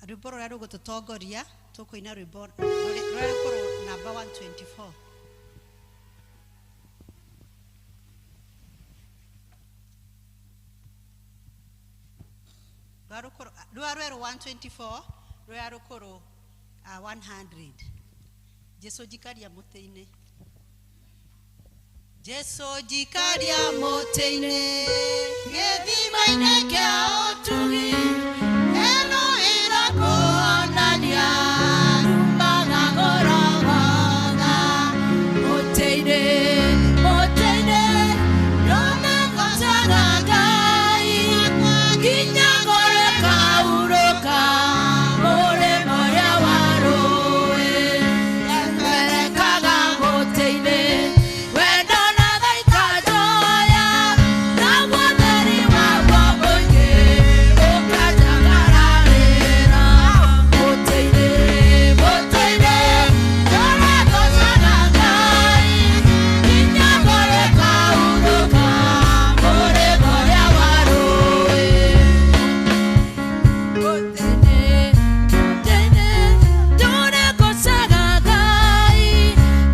Rwĩmbo rũrĩa rũgũtũtongoria tũkũina rwĩmbo rũrĩa rũkorwo namba 124. Rũrĩa rwerũ 124, rũrĩa rũkũrũ 100. Jesu njikaria mũtĩ-inĩ. Jesu njikaria mũtĩ-inĩ, gĩthima-inĩ kĩa ũtugi, ĩno ĩrakuonania rumaga Golgotha. Mũtĩ-inĩ, mũtĩ-inĩ, ndũmegocaga Ngai, nginya ngoro ĩkaurũka, mũrĩmo ũrĩa wa rũĩ. Nderekaga mũtĩ-inĩ, wendo na tha ikanjoya, naguo ũtheri waguo mũingĩ ũkanjagararĩra. Mũtĩ-inĩ, mũtĩ-inĩ, ndũregocaga Ngai, nginya ngoro ĩkaurũka, mũrĩmo ũrĩa wa rũĩ. Mũtĩ-inĩ, mũtĩ-inĩ, ndũregocaga Ngai,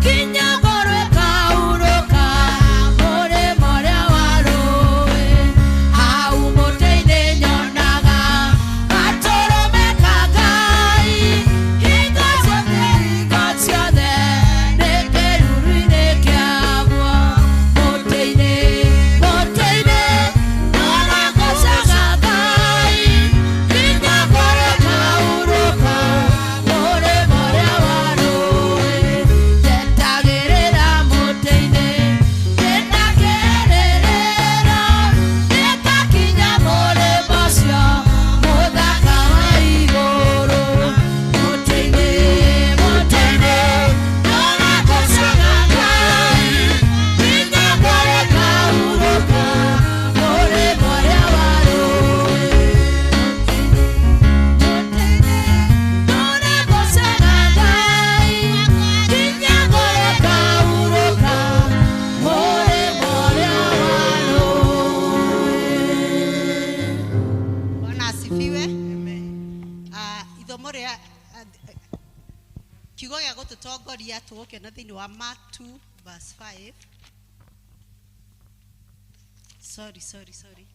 nginya ngoro ĩkaurũka, mũrĩmo ũrĩa wa rũĩ. Hau mũtĩ-inĩ nyonaga gatũrũme ka Ngai, hingo ciothe, hingo ciothe, nĩ kĩruru-inĩ kĩaguo. Mũtĩ-inĩ, mũtĩ-inĩ, ndũregocaga Ngai, nginya ngoro ĩkaurũka, mũrĩmo ũrĩa wa rũĩ. Njetagĩrĩra mũtĩ-inĩ, ndĩna kĩĩrĩgĩrĩro, nĩngakinya mũrĩmo ũcio mũthaka wa igũrũ. Mũtĩ-inĩ, mũtĩ-inĩ, ndũregocaga Ngai, nginya ngoro ĩkaurũka, mũrĩmo ũrĩa wa rũĩ. Mũtĩ-inĩ, ndũregocaga Ngai, nginya ngoro ĩkaurũka, mũrĩmo ũrĩa wa rũĩ. Bwana asifiwe. Ithomo rĩa kiugo gĩa gũtũtongoria tũgũkĩona thĩinĩ wa Mark 2 verse 5. Sorry, sorry, sorry.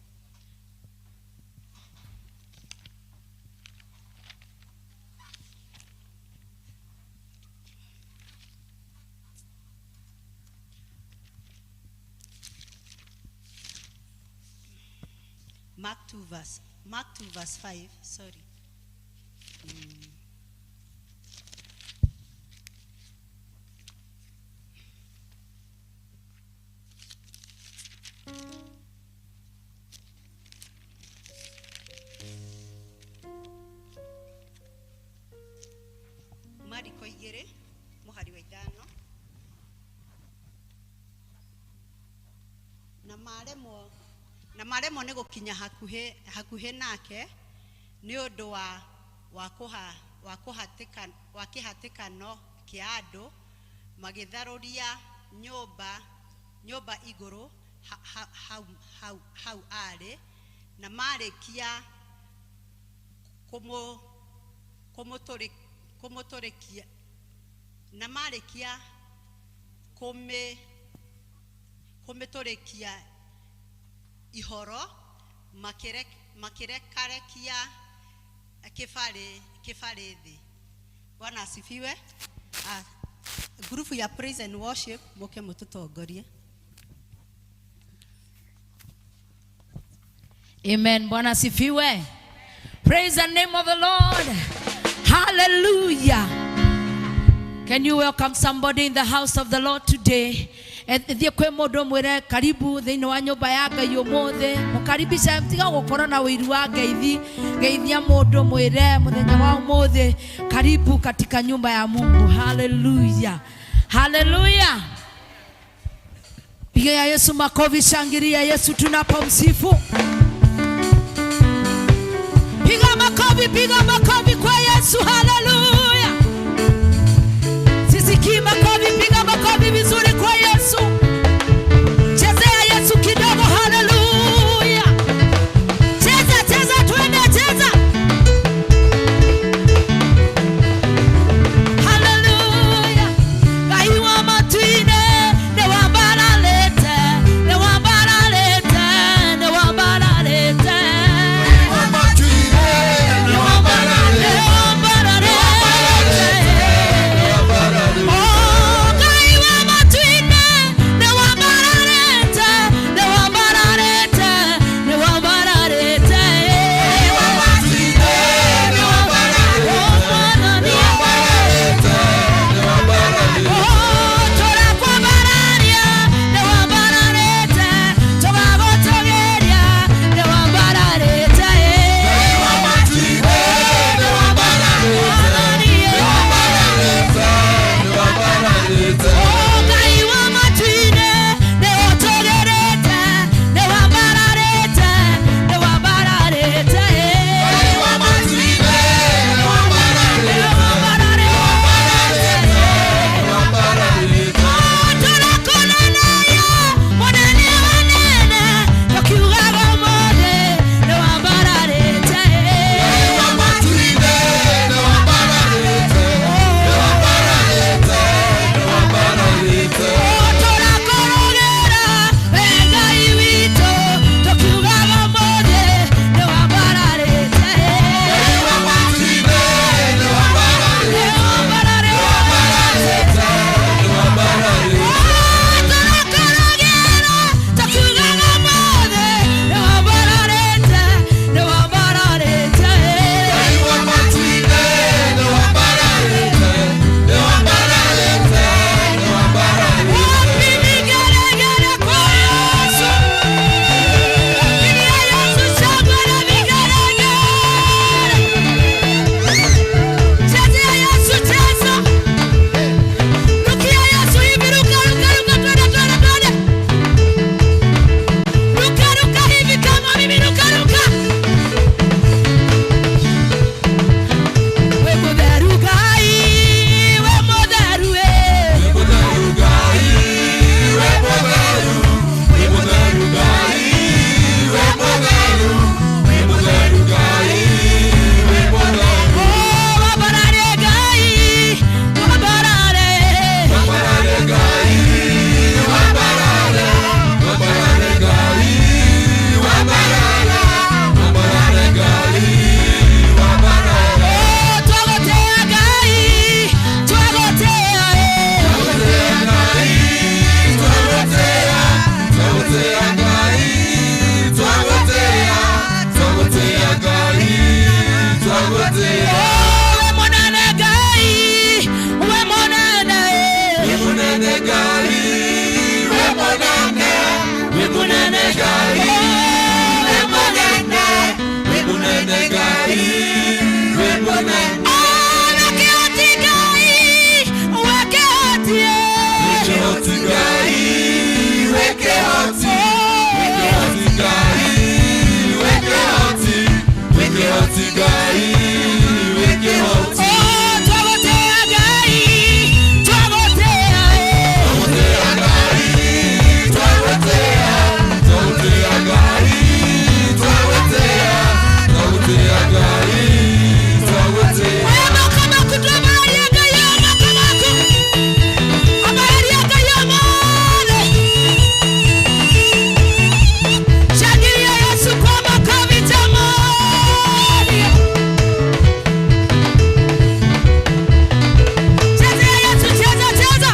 Mark 2 verse 5, sorry. Mariko 2 mũhari wa 5. Na maremwo nĩ gũkinya hakuhĩ nake nĩ ũndũ wa kĩhatĩkano kĩa andũ, magĩtharũria nyũmba igũrũ hau arĩ, na marĩkia kũmũtũrĩkia, na marĩkia kũmĩtũrĩkia ihoro, makĩrekarekia kĩbarĩ thĩ. Bwana asifiwe. Ngurubu ya praise and worship mũke mũtũtongorie. Amen. Bwana asifiwe. Praise the name of the Lord. Hallelujah. Can you welcome somebody in the house of the Lord today? Thiĩ kwĩ mũndũ mwĩre karibu thĩinĩ wa nyũmba ya Ngai ũmũthĩ. Mũkaribisha, tiga gũkorwo na ũiru wa ngeithi. Geithia mũndũ mwĩre mũthenya wa ũmũthĩ karibu katika nyumba ya Mungu. Hallelujah. Hallelujah. Piga ya Yesu makofi, shangilia Yesu tunapomsifu. Piga makofi, piga makofi kwa Yesu. Hallelujah. Sisikii makofi, piga makofi vizuri kwa Yesu. Chezea Yesu kidogo. Hallelujah. Cheza, cheza, twende, cheza. Munene Ngai, wĩ mũnene. Oh, wekehoti Ngai, wekehoti. Wĩkĩhoti Ngai, wĩkĩhoti. Wĩkĩhoti Ngai, wĩkĩhoti. Wĩkĩhoti Ngai, wĩkĩhoti. Oh, twagotea Ngai, twagotea, eh. Twagotea Ngai, twagotea. Twagotea Ngai, twagotea. Twagotea Ngai, twagotea. Oya moko maku twamararia Ngai, oya moko maku. Amararia Ngai omothe. Shangilia Yesu kwa makofi jamani. Chezea Yesu, cheza, cheza.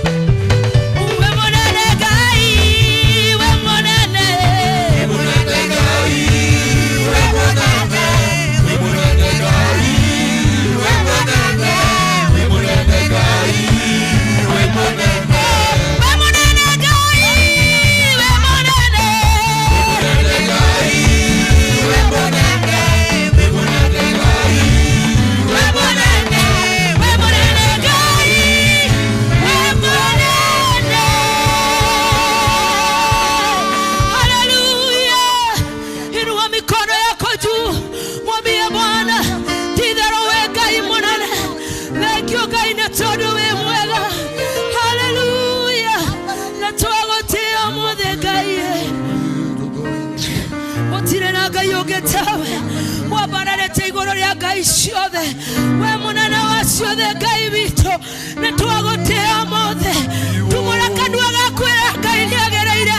We munene Ngai, we munene. Wĩ mũnene Ngai, wĩ mũnene. Wĩ mũnene Ngai, wĩ mũnene. Wĩ mũnene Ngai, wĩ mũnene. We munene Ngai, we munene. Mũnene Ngai, wĩ mũnene. Wĩ mũnene Ngai, We munene, we munene Ngai, we munene. Haleluya. Inua mikono yako juu, mwambie Bwana, titherũ we Ngai mũnene. Thank you Ngai nĩ tondũ wĩ mwega. Haleluya. Na twagũtĩĩa ũmũthĩ Ngai. Gũtirĩ na Ngai ũngĩ tawe, wambararĩte igũrũ rĩa ngai ciothe, we mũnene wa ciothe Ngai witũ, nĩ twagũtĩĩa ũmũthĩ. Tumũra kanua gaku ĩra Ngai nĩagĩrĩire,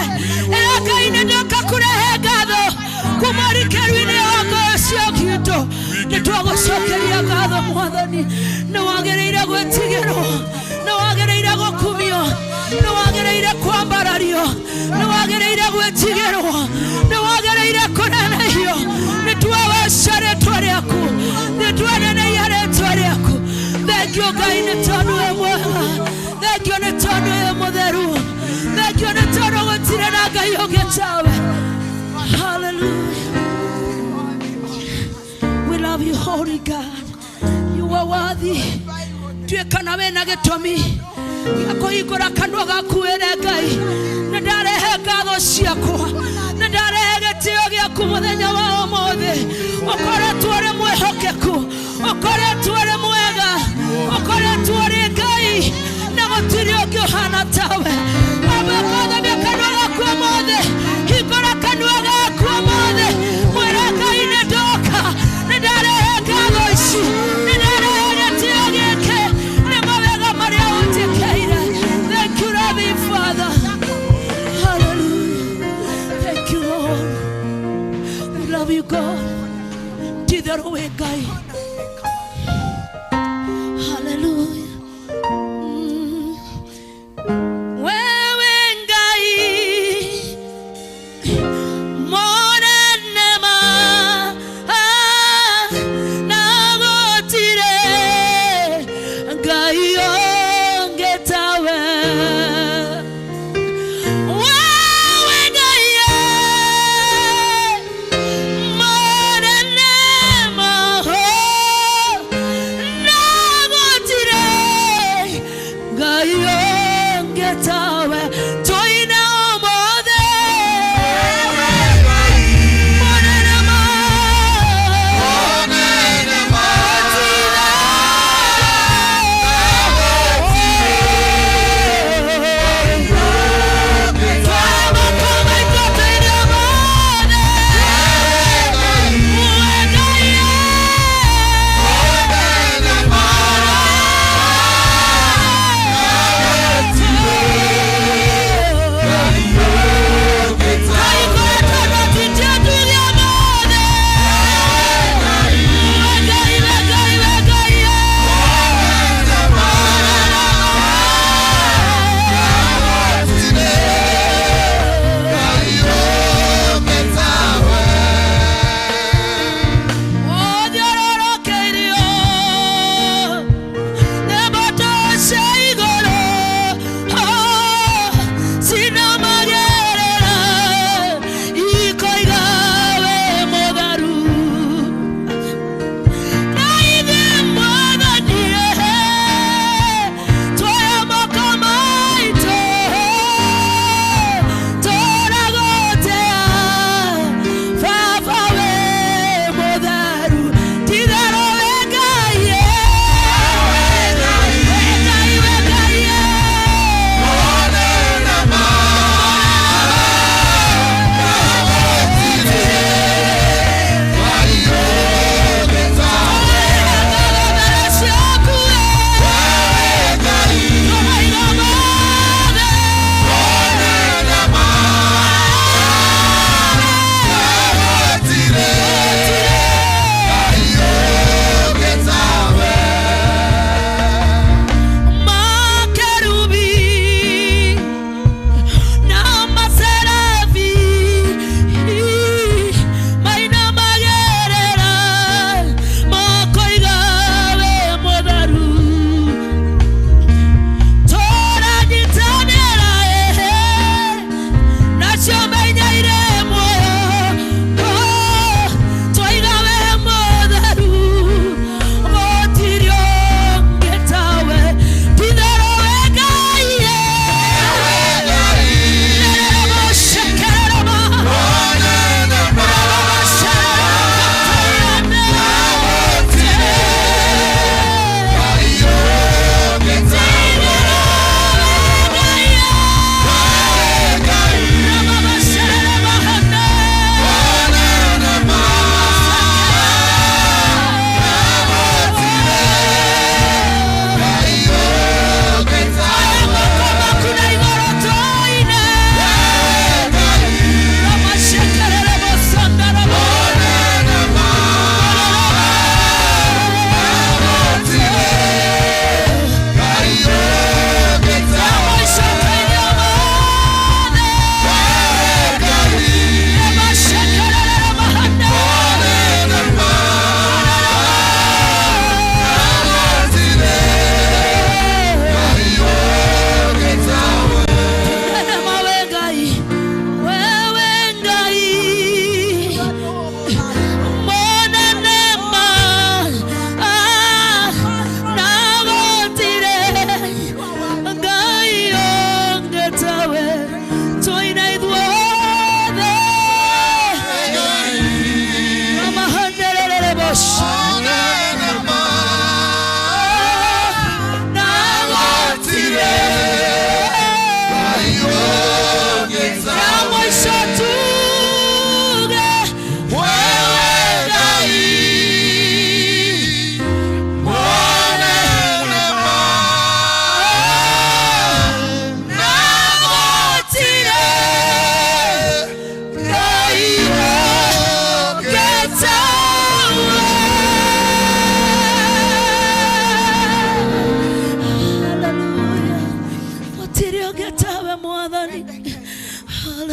ĩra Ngai nĩ ndoka kũrehe ngatho kuma rikĩru-inĩ wa ngoro cio gwitũ. Nĩ twagũcokeria ngatho Mwathani, nĩ wagĩrĩire gwĩtigĩrwo, nĩ wagĩrĩire gũkumio, nĩ wagĩrĩire kwambarario, nĩ wagĩrĩire gwĩtigĩrwo, nĩ wagĩrĩire kũnenehio. Nĩ twagoca rĩtwa rĩaku, nĩ twanenehia rĩtwa rĩaku. Thengiũ Ngai nĩ tondũ wĩ mwega, thengiũ nĩ tondũ wĩ mũtheru, thengiũ nĩ tondũ gũtirĩ na Ngai ũngĩ tawe. Hallelujah. We love you, Holy God. You are worthy. Tuĩka na wĩna gĩtũmi gĩa kũhingũra kanua gaku wĩre Ngai, nĩ ndarehe ngatho ciakwa, nĩ ndarehe gĩtĩo gĩaku mũthenya wa ũmũthĩ. Ũkoretwo ũrĩ mwĩhokeku, ũkoretwo ũrĩ mwega, ũkoretwo ũrĩ Ngai, na gũtirĩ ũngĩ ũhana tawe. Amba kwathamia kanua gaku ũmũthĩ, hingũra kanua gaku ũmũthĩ, mwĩre Ngai nĩ ndoka, nĩ ndarehe ngatho ici, nĩ ndarehe gĩtĩo gĩkĩ, nĩ mawega marĩa ũnjĩkĩire. Thank you, loving Father. Hallelujah. Thank you, Lord. We love you, God. Titherũ wĩ Ngai. Hallelujah. Mm. Wewe Ngai monene ma, ah, na gũtirĩ Ngai ũngĩ tawe. Wewe Ngai, eh, monene ma, oh,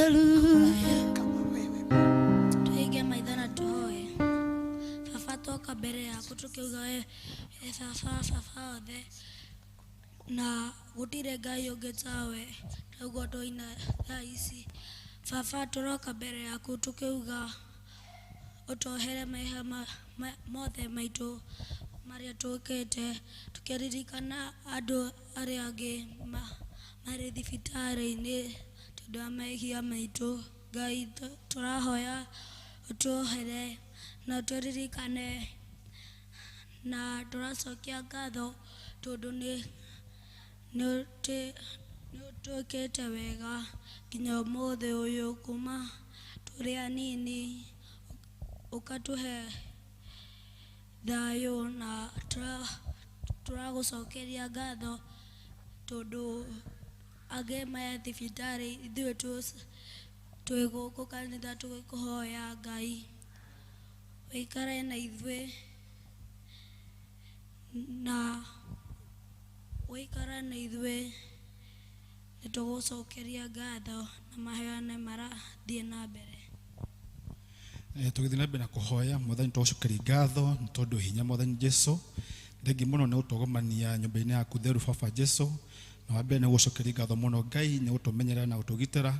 Hallelujah. Tuige maitho tuhoe. Baba toka mbere yaku tukiuga we baba baba othe na gutire Ngai ũngĩ tawe taguo twaina thaa ici. Baba tũroka mbere yaku tukiuga ũtohere mehia mothe maitũ marĩa tũkĩte tukĩririkana andũ arĩa angĩ marĩ thibitarĩ-inĩ tondũ wa mehia maitũ. Ngai tũrahoya ũtuohere na tũririkane na tũracokia ngatho tondũ nĩ ũtwĩkĩte wega nginya ũmũthĩ ũyũ kuma tũrĩ anini ũkatũhe thayũ na tũragũcokeria ngatho tondũ angĩ me thibitarĩ ithuĩ twĩ gũkũ kanitha tũgĩkũhoya Ngai ũikare na ithuĩ na ũikare na ithuĩ nĩ tũgũcokeria ngatho na mahoya nĩ marathiĩ na mbere. Tũgĩthiĩ na mbere na kũhoya Mwathani tũgũcokeria ngatho nĩ tondũ hinya Mwathani Jesu thengi mũno nĩ gũtũgomania nyũmba-inĩ yaku theru Baba Jesu na wa mbere nĩ gũcokeria ngatho mũno Ngai nĩ gũtũmenyerera na gũtũgitĩra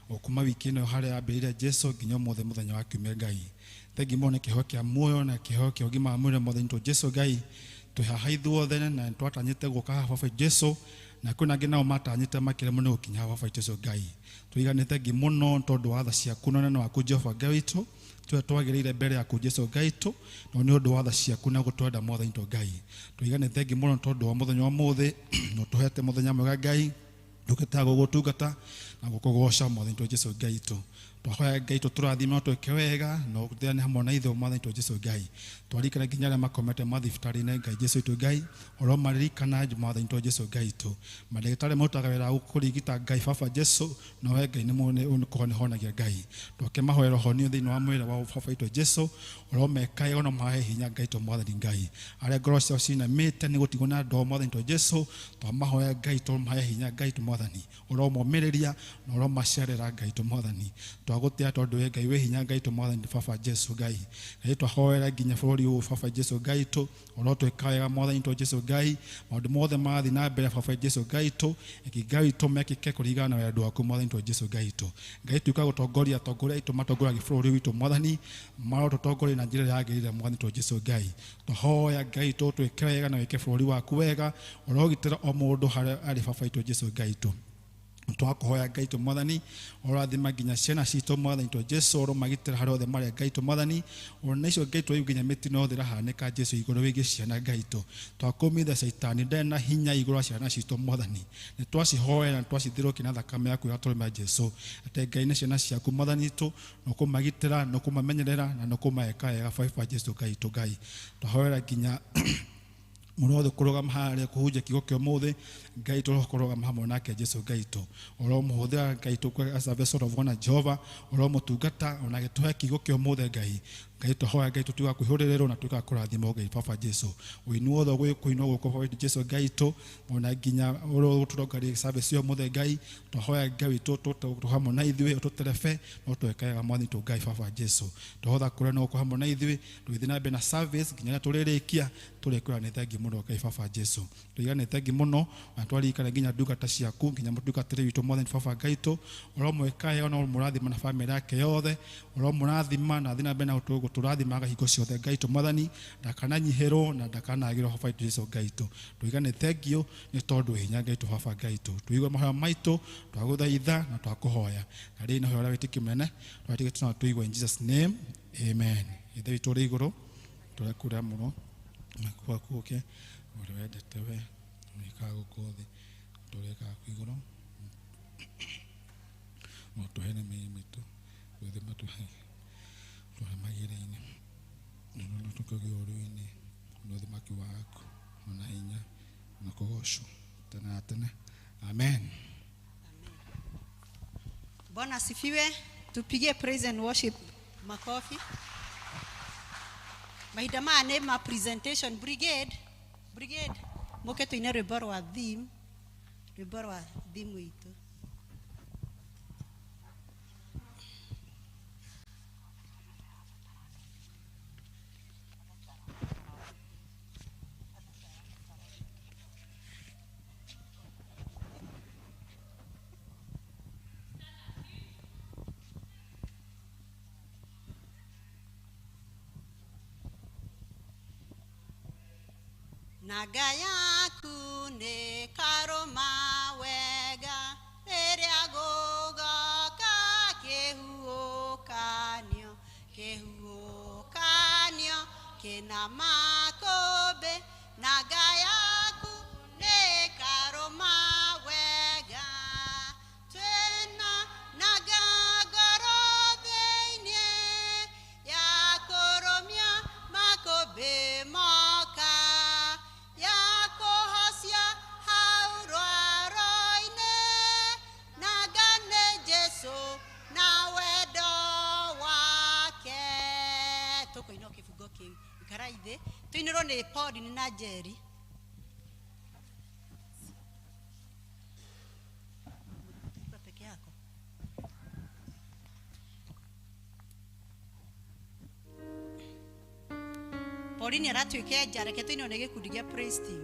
o kuma wiki ĩno harĩa yambĩrĩire Jesu nginya ũmũthĩ mũthenya wa kiumia Ngai thengi mũno nĩ kĩheo kĩa muoyo na kĩheo kĩa ũgima wa mwĩrĩ Mwathani tũ Jesu Ngai twĩ haha ithuothe na nĩtwatanyĩte gũka haha Baba Jesu na kwĩna angĩ nao matanyĩte makĩremwo nĩ gũkinya haha Baba Jesu Ngai tũiganĩte thengi mũno tondũ wa tha ciaku na ũnene waku Jehova Ngai witũ tũrĩa twagĩrĩire mbere yaku Jesu Ngai witũ no nĩ ũndũ wa tha ciaku na gũtwenda Mwathani tũ Ngai tũiganĩte thengi mũno tondũ wa mũthenya wa ũmũthĩ na ũtũhete mũthenya mwega Ngai ndũkĩtaga gũgũtungata na gũkũgoca Mwathani tũ Jesu Ngai witũ twahoya Ngai tũtũrathime na twĩke wega na ũthĩane hamwe na ithuĩ Mwathani tũ Jesu Ngai twarikana nginya arĩa makomete mathibitarĩ-inĩ Ngai Jesu witũ Ngai ũromaririkana Mwathani tũ Jesu Ngai witũ mandagĩtarĩ marutaga wĩra wa kũrigita Ngai Baba Jesu no we Ngai nĩ kũhonagia Ngai twakĩmahoera ũhonio thĩinĩ wa mwĩrĩ wa Baba witũ Jesu ũromeka wega na mahe hinya Ngai tũ Mwathani Ngai arĩa ngoro ciao cinamĩte nĩ gũtigwo na andũ ao Mwathani tũ Jesu twamahoya Ngai tũmahe hinya Ngai tũ Mwathani ũromomĩrĩria na ũromacerera Ngai tũ Mwathani twagũtĩa tondũ we Ngai wĩ hinya Ngai tũ Mwathani Baba Jesu Ngai Ngai twahoera nginya bũrũri ũyũ Baba Jesu Ngai tũ ũrotwĩka wega Mwathani tũ Jesu Ngai maũndũ mothe marathiĩ na mbere Baba Jesu Ngai tũ reke Ngai tũ mekĩke kũringana na wendo waku Mwathani tũ Jesu Ngai tũ Ngai tuĩka gũtongoria atongoria aitũ matongoragia bũrũri witũ Mwathani marotũtongoria na njĩra ĩrĩa yagĩrĩire Mwathani tũ Jesu Ngai twahoya Ngai tũ twĩke wega na wĩke bũrũri waku wega ũrogitĩra o mũndũ harĩa arĩ Baba witũ Jesu Ngai tũ twakuhoya Ngai tũ Mwathani ũrathima nginya ciana citũ Mwathani tũ Jesu ũromagitĩra harĩa othe marĩa Ngai tũ Mwathani ona icio Ngai tũ nginya mĩtino yothe ĩrahanĩka Jesu igũrũ wĩgiĩ ciana Ngai tũ twakũmithia caitani ndarĩ na hinya igũrũ wa ciana citũ Mwathani nĩ twacihoera na twacithirũkia na thakame yaku ya tũrũme Jesu atĩ Ngai nĩ ciana ciaku Mwathani tũ na ũkũmagitĩra na ũkũmamenyerera na ũkũmaeka wega Baba Jesu Ngai tũ Ngai twahoera nginya mũndũ wothe kũrũgama harĩa kũhunjia kiugo kĩa ũmũthĩ Ngai tũrũgama hamwe nake Jesu Ngai tũ ũromũhũthĩra Ngai tũ as a vessel of honor Jehova ũromũtungata ona gĩtũhe kiugo kĩa ũmũthĩ Ngai Ngai tũhoya Ngai tũtuĩka kwĩhũrĩrĩrwo na tuĩka kũrathimwo Ngai Baba Jesu ũini wothe gwĩkũinwo gũkũ Baba Jesu Ngai tũ ona nginya ũrotũrongoria service ya ũmũthĩ Ngai twahoya Ngai witũ tũ hamwe na ithuĩ ũtũterebe no twĩke wega Mwathani tũ Ngai Baba Jesu tũhotha kũrĩa no hamwe na ithuĩ tũgĩthiĩ na mbere na service nginya rĩrĩa tũrĩrĩkia tũrĩkwĩra nĩ thengi mũno Ngai Baba Jesu tũigane thengi mũno na twaririkana nginya ndungata ciaku nginya mũtungatĩri witũ Mwathani Baba Ngai tũ ũromwĩka wega na ũromũrathima na bamĩrĩ yake yothe ũromũrathima na athiĩ na mbere na gũtũrathimaga hingo ciothe Ngai tũ Mwathani ndakananyihĩrwo na ndakanagĩrwo Baba witũ Jesu Ngai tũ tũigane thengio nĩ tondũ hinya Ngai tũ Baba Ngai tũ tũigue mahoya maitũ twagũthaitha na twakũhoya na rĩu nĩ hoya ũrĩa wĩtĩkio mũnene twetĩkĩtie na tũigue in Jesus name amen. Ithe witũ ũrĩ igũrũ tũrekũrĩa mũno kwaku gũke ũrĩa wendete we wĩkaga gũkũ thĩ tũrĩkaga kũ igũrũ ũtũhe na mĩĩ mĩtũ gwĩthĩ matũhe tũhe magĩrĩ-inĩ tũkĩgĩa ũru-inĩ nĩ ũthamaki waku ona hinya na kũgocwo tene na tene amen. Bwana asifiwe. Tupigie praise and worship makofi. Mahinda maya nĩ ma presentation brigade. Brigade mũke tũine rwĩmbo rwa theme, rwĩmbo rwa theme itũ. Nanga yaku nĩ karũma wega rĩrĩa gũgoka kĩhuhũkanio kĩhuhũkanio kĩna makũmbĩ nanga yaku nĩ karũma wega twĩna nanga ngoro thĩinĩ ya kũrũmia makũmbĩ moka ya kũhocia hau rwaro-inĩ nanga nĩ Jesũ na wendo wake. Tũkũina o kĩbungo kĩu ikarai thĩ tũinĩrwo nĩ Pauline na Jerry. Utaimba peke yako. Pauline aratuĩka enja, reke tũinĩrwo nĩ gĩkundi gĩa praise team.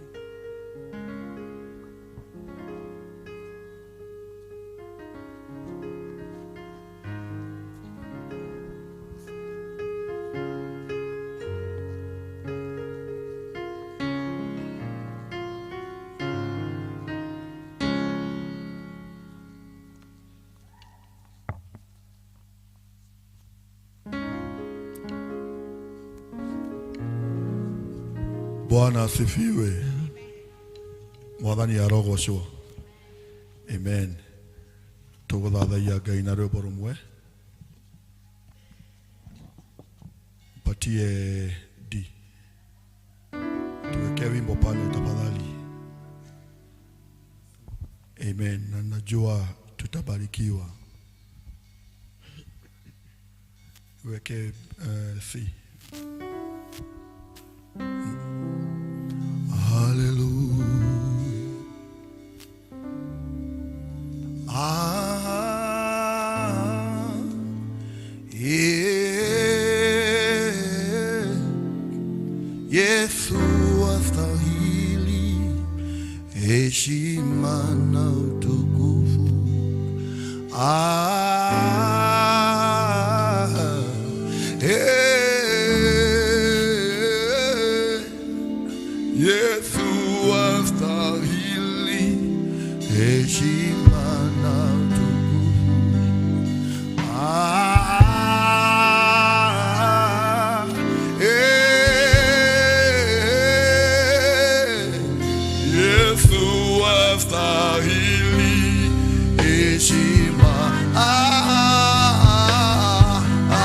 Bwana asifiwe. Mwathani arogocwo. Amen. Tuguthathaiya Ngai na rwĩmbo rũmwe. Patie D. Tuweke wimbo pale tafadhali. Amen. Na najua tutabarikiwa. Weke C. Hallelujah. Ah, yeah. Yesu astahili heshima na utukufu. Ah, yeah. Yesu astahili heshima na utukufu. Ah, eh, Yesu astahili heshima. Ah, ah, ah,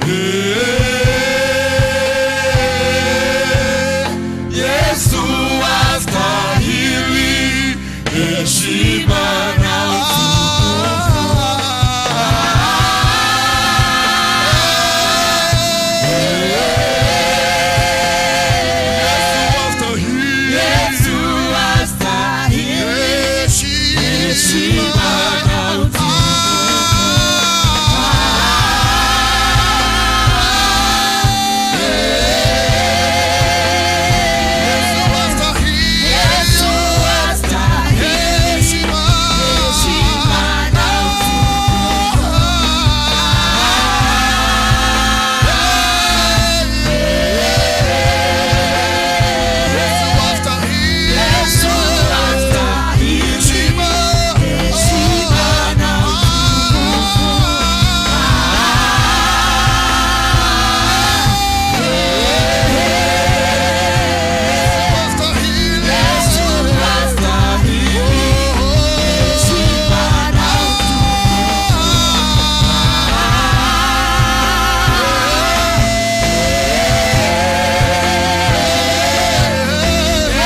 eh, Yesu astahili heshima na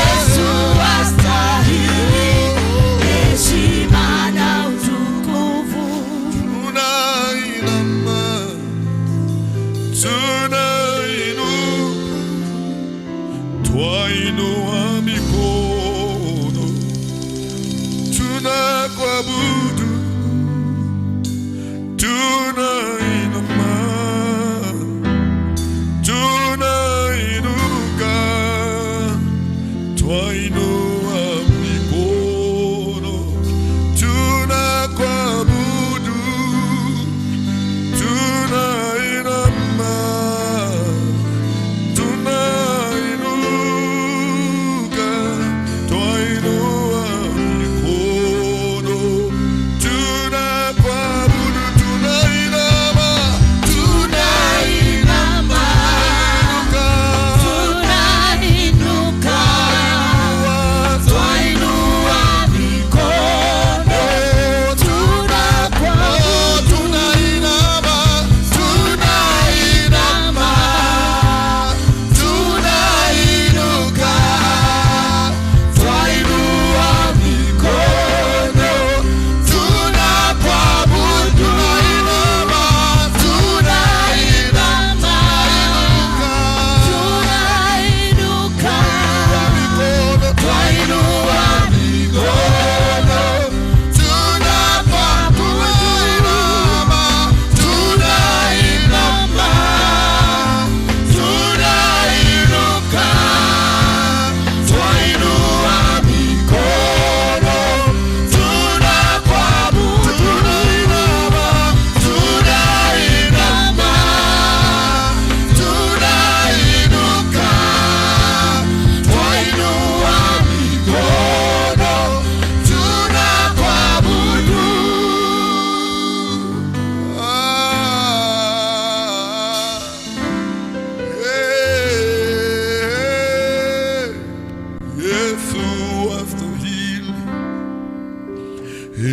Yesu astahili heshima na Tunainama, tunainuka, twainua mikono, tunakuabudu, tunainama, tunainuka, twainua mikono, tunakuabudu, tunainama,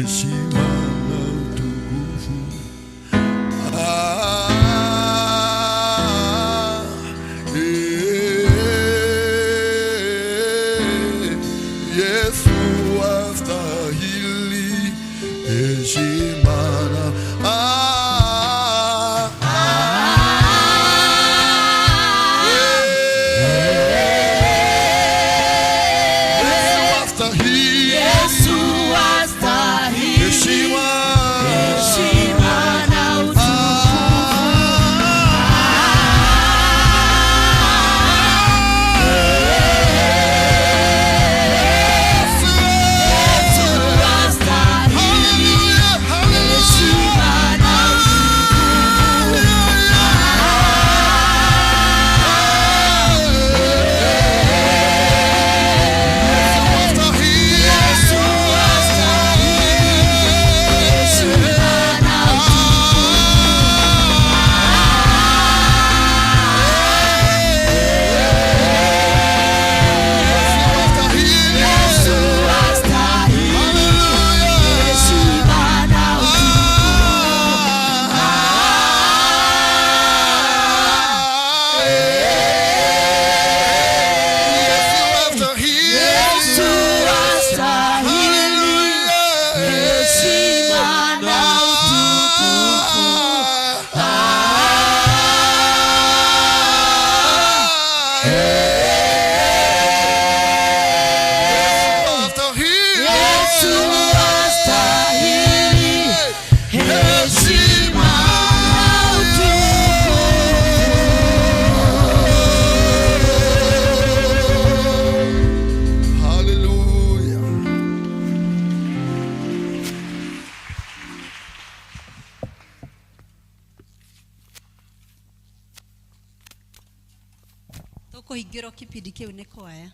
heshima na utukufu. Yesu astahili heshima na Yesu astahili Yesu astahili heshima. Heshima na utukufu. Yesu astahili heshima na Yesu astahili heshima na Yesu astahili heshima na Yesu astahili heshima na utukufu. Yesu astahili heshima na utukufu. Hallelujah. Tũkũhingĩrwo kĩbindi kĩu nĩ kwaya.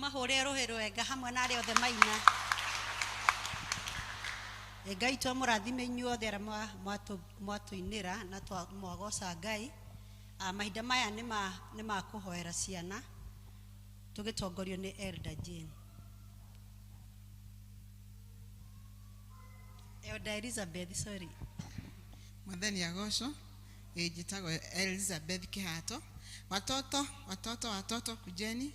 Tũmahũre rũhĩ rwega hamwe na arĩa othe maina. Ngai twamũrathime inyuothe arĩa mwatũinĩra na mwagoca Ngai. Mahinda maya nĩ ma kũhoera ciana tũgĩtongorio nĩ Elder Jane. Elder Elizabeth, sorry. Mwathani agocwo. Njĩtagwo Elizabeth Kihato. Watoto, watoto, watoto, kujeni.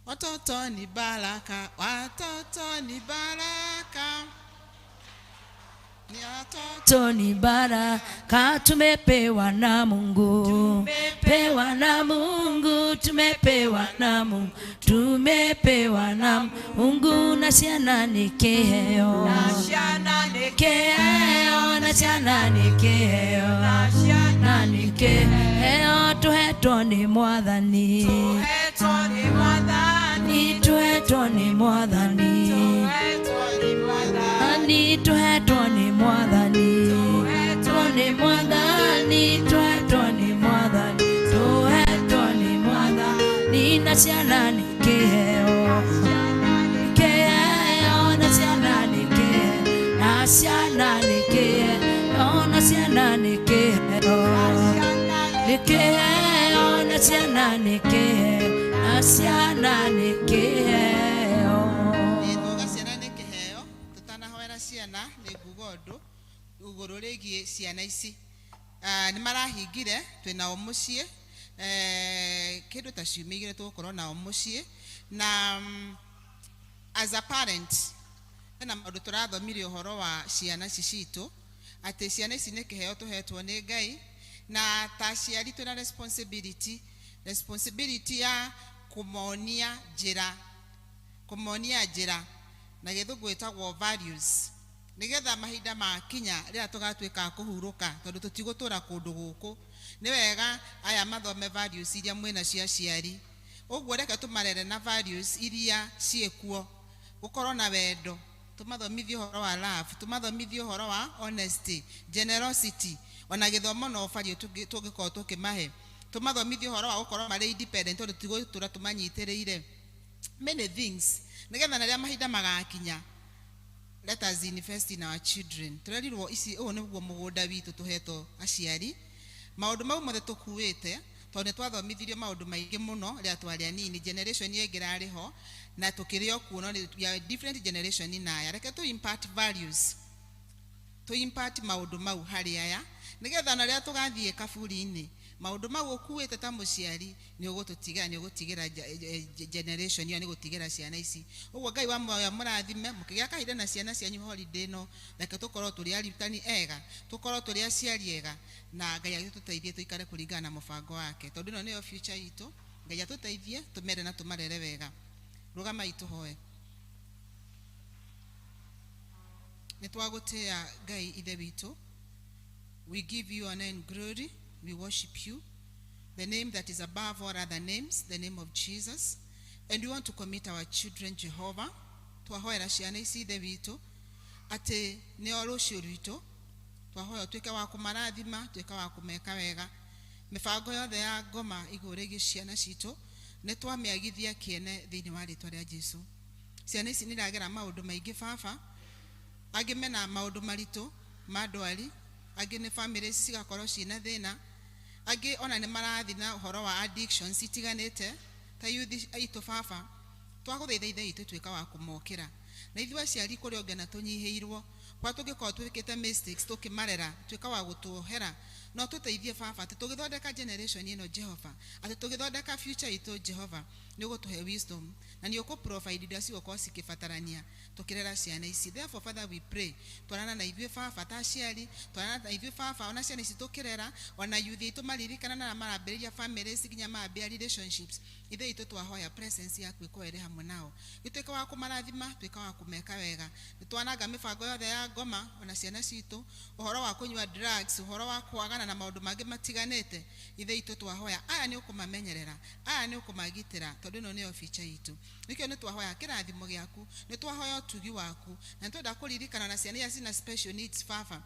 Watoto ni baraka, watoto ni baraka. Ni watoto Toni baraka tumepewa na Mungu, pewa na Mungu, tumepewa na Mungu, tumepewa na Mungu, na ciana nĩ kĩheo, kĩheo, na ciana nĩ kĩheo, na nĩ kĩheo tũhetwo nĩ Mwathani, nĩ tũhetwo nĩ Mwathani, nĩ tũhetwo nĩ Mwathani, nĩ Mwathani, tũhetwo nĩ Mwathani, tũhetwo nĩ Mwathani, na ciana nĩ kĩheo, kĩheo, na ciana nĩ kĩheo, na ciana nĩ kĩheo, na ciana nĩ kĩheo, nĩ kĩheo, na ciana nĩ kĩheo, na ciana nĩ kĩheo. Nguga ciana nĩ kĩheo. Tũtanahoera ciana nĩ nguga ũndũ igũrũ rĩgiĩ ciana ici. Nĩ marahingire twĩnao mũciĩ, kĩndũ ta ciumia igĩrĩ tũgũkorwo nao mũciĩ. Na as a parent, hena maũndũ tũrathomire ũhoro wa ciana ici citũ, atĩ ciana ici nĩ kĩheo tũhetwo nĩ Ngai, na ta aciari twĩna responsibility ya kũmonia njĩra, kũmonia njĩra na gĩthũngũ ĩtagwo values, nĩgetha mahinda makinya rĩrĩa tũgatuĩka a kũhurũka, tondũ tũtigũtũra kũndũ gũkũ, nĩ wega aya mathome values iria mwĩnacio aciari. Ũguo reke tũmarere na values iria ciĩkuo, gũkorwo na wendo, tũmathomithie ũhoro wa love, tũmathomithie ũhoro wa honesty, generosity, ona gĩthomo no value tũngĩkorwo tũkĩmahe, tũmathomithie ũhoro wa gũkorwo marĩ independent, tondũ tũtigũtũra tũmanyitĩrĩire, many things, nĩgetha na rĩrĩa mahinda magakinya. Let us invest in our children. Tũrerirwo ici, ũyũ nĩguo mũgũnda witũ tũhetwo aciari. Maũndũ mau mothe tũkuĩte tondũ nĩ twathomithirio maũndũ maingĩ mũno rĩrĩa twarĩ anini. Generation ĩngĩ ĩrarĩ ho na tũkĩrĩ o kuo, no we are different generation na aya. Reke tũ impart values, tũ impart maũndũ mau harĩ aya, nĩgetha na rĩrĩa tũgathiĩ kaburi-inĩ, maũndũ mau ũkuĩte ta mũciari nĩ ũgũtũtigĩra, nĩ ũgũtigĩra generation ĩyo, nĩ gũtigĩra ciana ici. Ũguo Ngai wa muoyo mũrathime mũkĩgĩa kahinda na ciana cianyu holiday ĩno. Reke tũkorwo tũrĩ arutani ega, tũkorwo tũrĩ aciari ega, na Ngai agĩtũteithie tũikare kũringana na mũbango wake, tondũ ĩno nĩyo future itũ. Ngai atũteithie tũmere na tũmarere wega. Rũgamai tũhoe. Nĩ twagũtĩĩa Ngai ithe witũ. We give you honor and glory. We worship you, the name that is above all other names, the name of Jesus. And we want to commit our children, Jehovah. Twahoera ciana ici, ithe witũ, atĩ nĩo rũciũ rwitũ. Twahoya ũtuĩke wa kũmarathima, tuĩke wa kũmeka wega. Mĩbango yothe ya ngoma igũrũ rĩgiĩ ciana citũ nĩ twamĩagithia kĩene thĩinĩ wa rĩtwa rĩa Jesu. Ciana ici nĩ iragera maũndũ maingĩ, baba. Angĩ mena maũndũ maritũ ma ndwari, angĩ nĩ family cigakorwo ciĩna thĩna, angĩ ona nĩ marathiĩ na ũhoro wa addictions itiganĩte ta youth aitũ. Baba, twagũthaitha, ithe witũ, tuĩka wa kũmokĩra, na ithuĩ aciari kũrĩ ũngĩ na tũnyihĩirwo kwa tũngĩkorwo twĩkĩte mistakes tũkĩmarera, tuĩka wa gũtuohera no tũteithie, baba, atĩ tũgĩthondeka generation ĩno, Jehova, atĩ tũgĩthondeka future itũ, Jehova, nĩ ũgũtũhe wisdom na nĩ ũkũ provide indo cigũkorwo cikĩbatarania tũkĩrera ciana ici. Therefore, Father, we pray, twarana na ithuĩ, baba, ta aciari, twarana na ithuĩ, baba, ona ciana ici tũkĩrera, ona youth aitũ maririkana na marambĩrĩria families, nginya mambĩrĩria relationships. Ithe witũ, twahoya presence yaku ĩkorwo ĩrĩ hamwe nao, gĩtuĩke wa kũmarathima, tuĩka wa kũmeka wega. Nĩ twananga mĩbango yothe ya ngoma ona ciana citũ, ũhoro wa kũnyua drugs, ũhoro wa kwagana na maũndũ mangĩ matiganĩte. Ithe witũ, twahoya aya nĩ ũkũmamenyerera, aya nĩ ũkũmagitĩra, tondũ ĩno nĩyo future itũ. Nĩkĩo nĩ twahoya kĩrathimo gĩaku, nĩ twahoya ũtugi waku, na nĩ twenda kũririkana na ciana iria cina special needs, baba.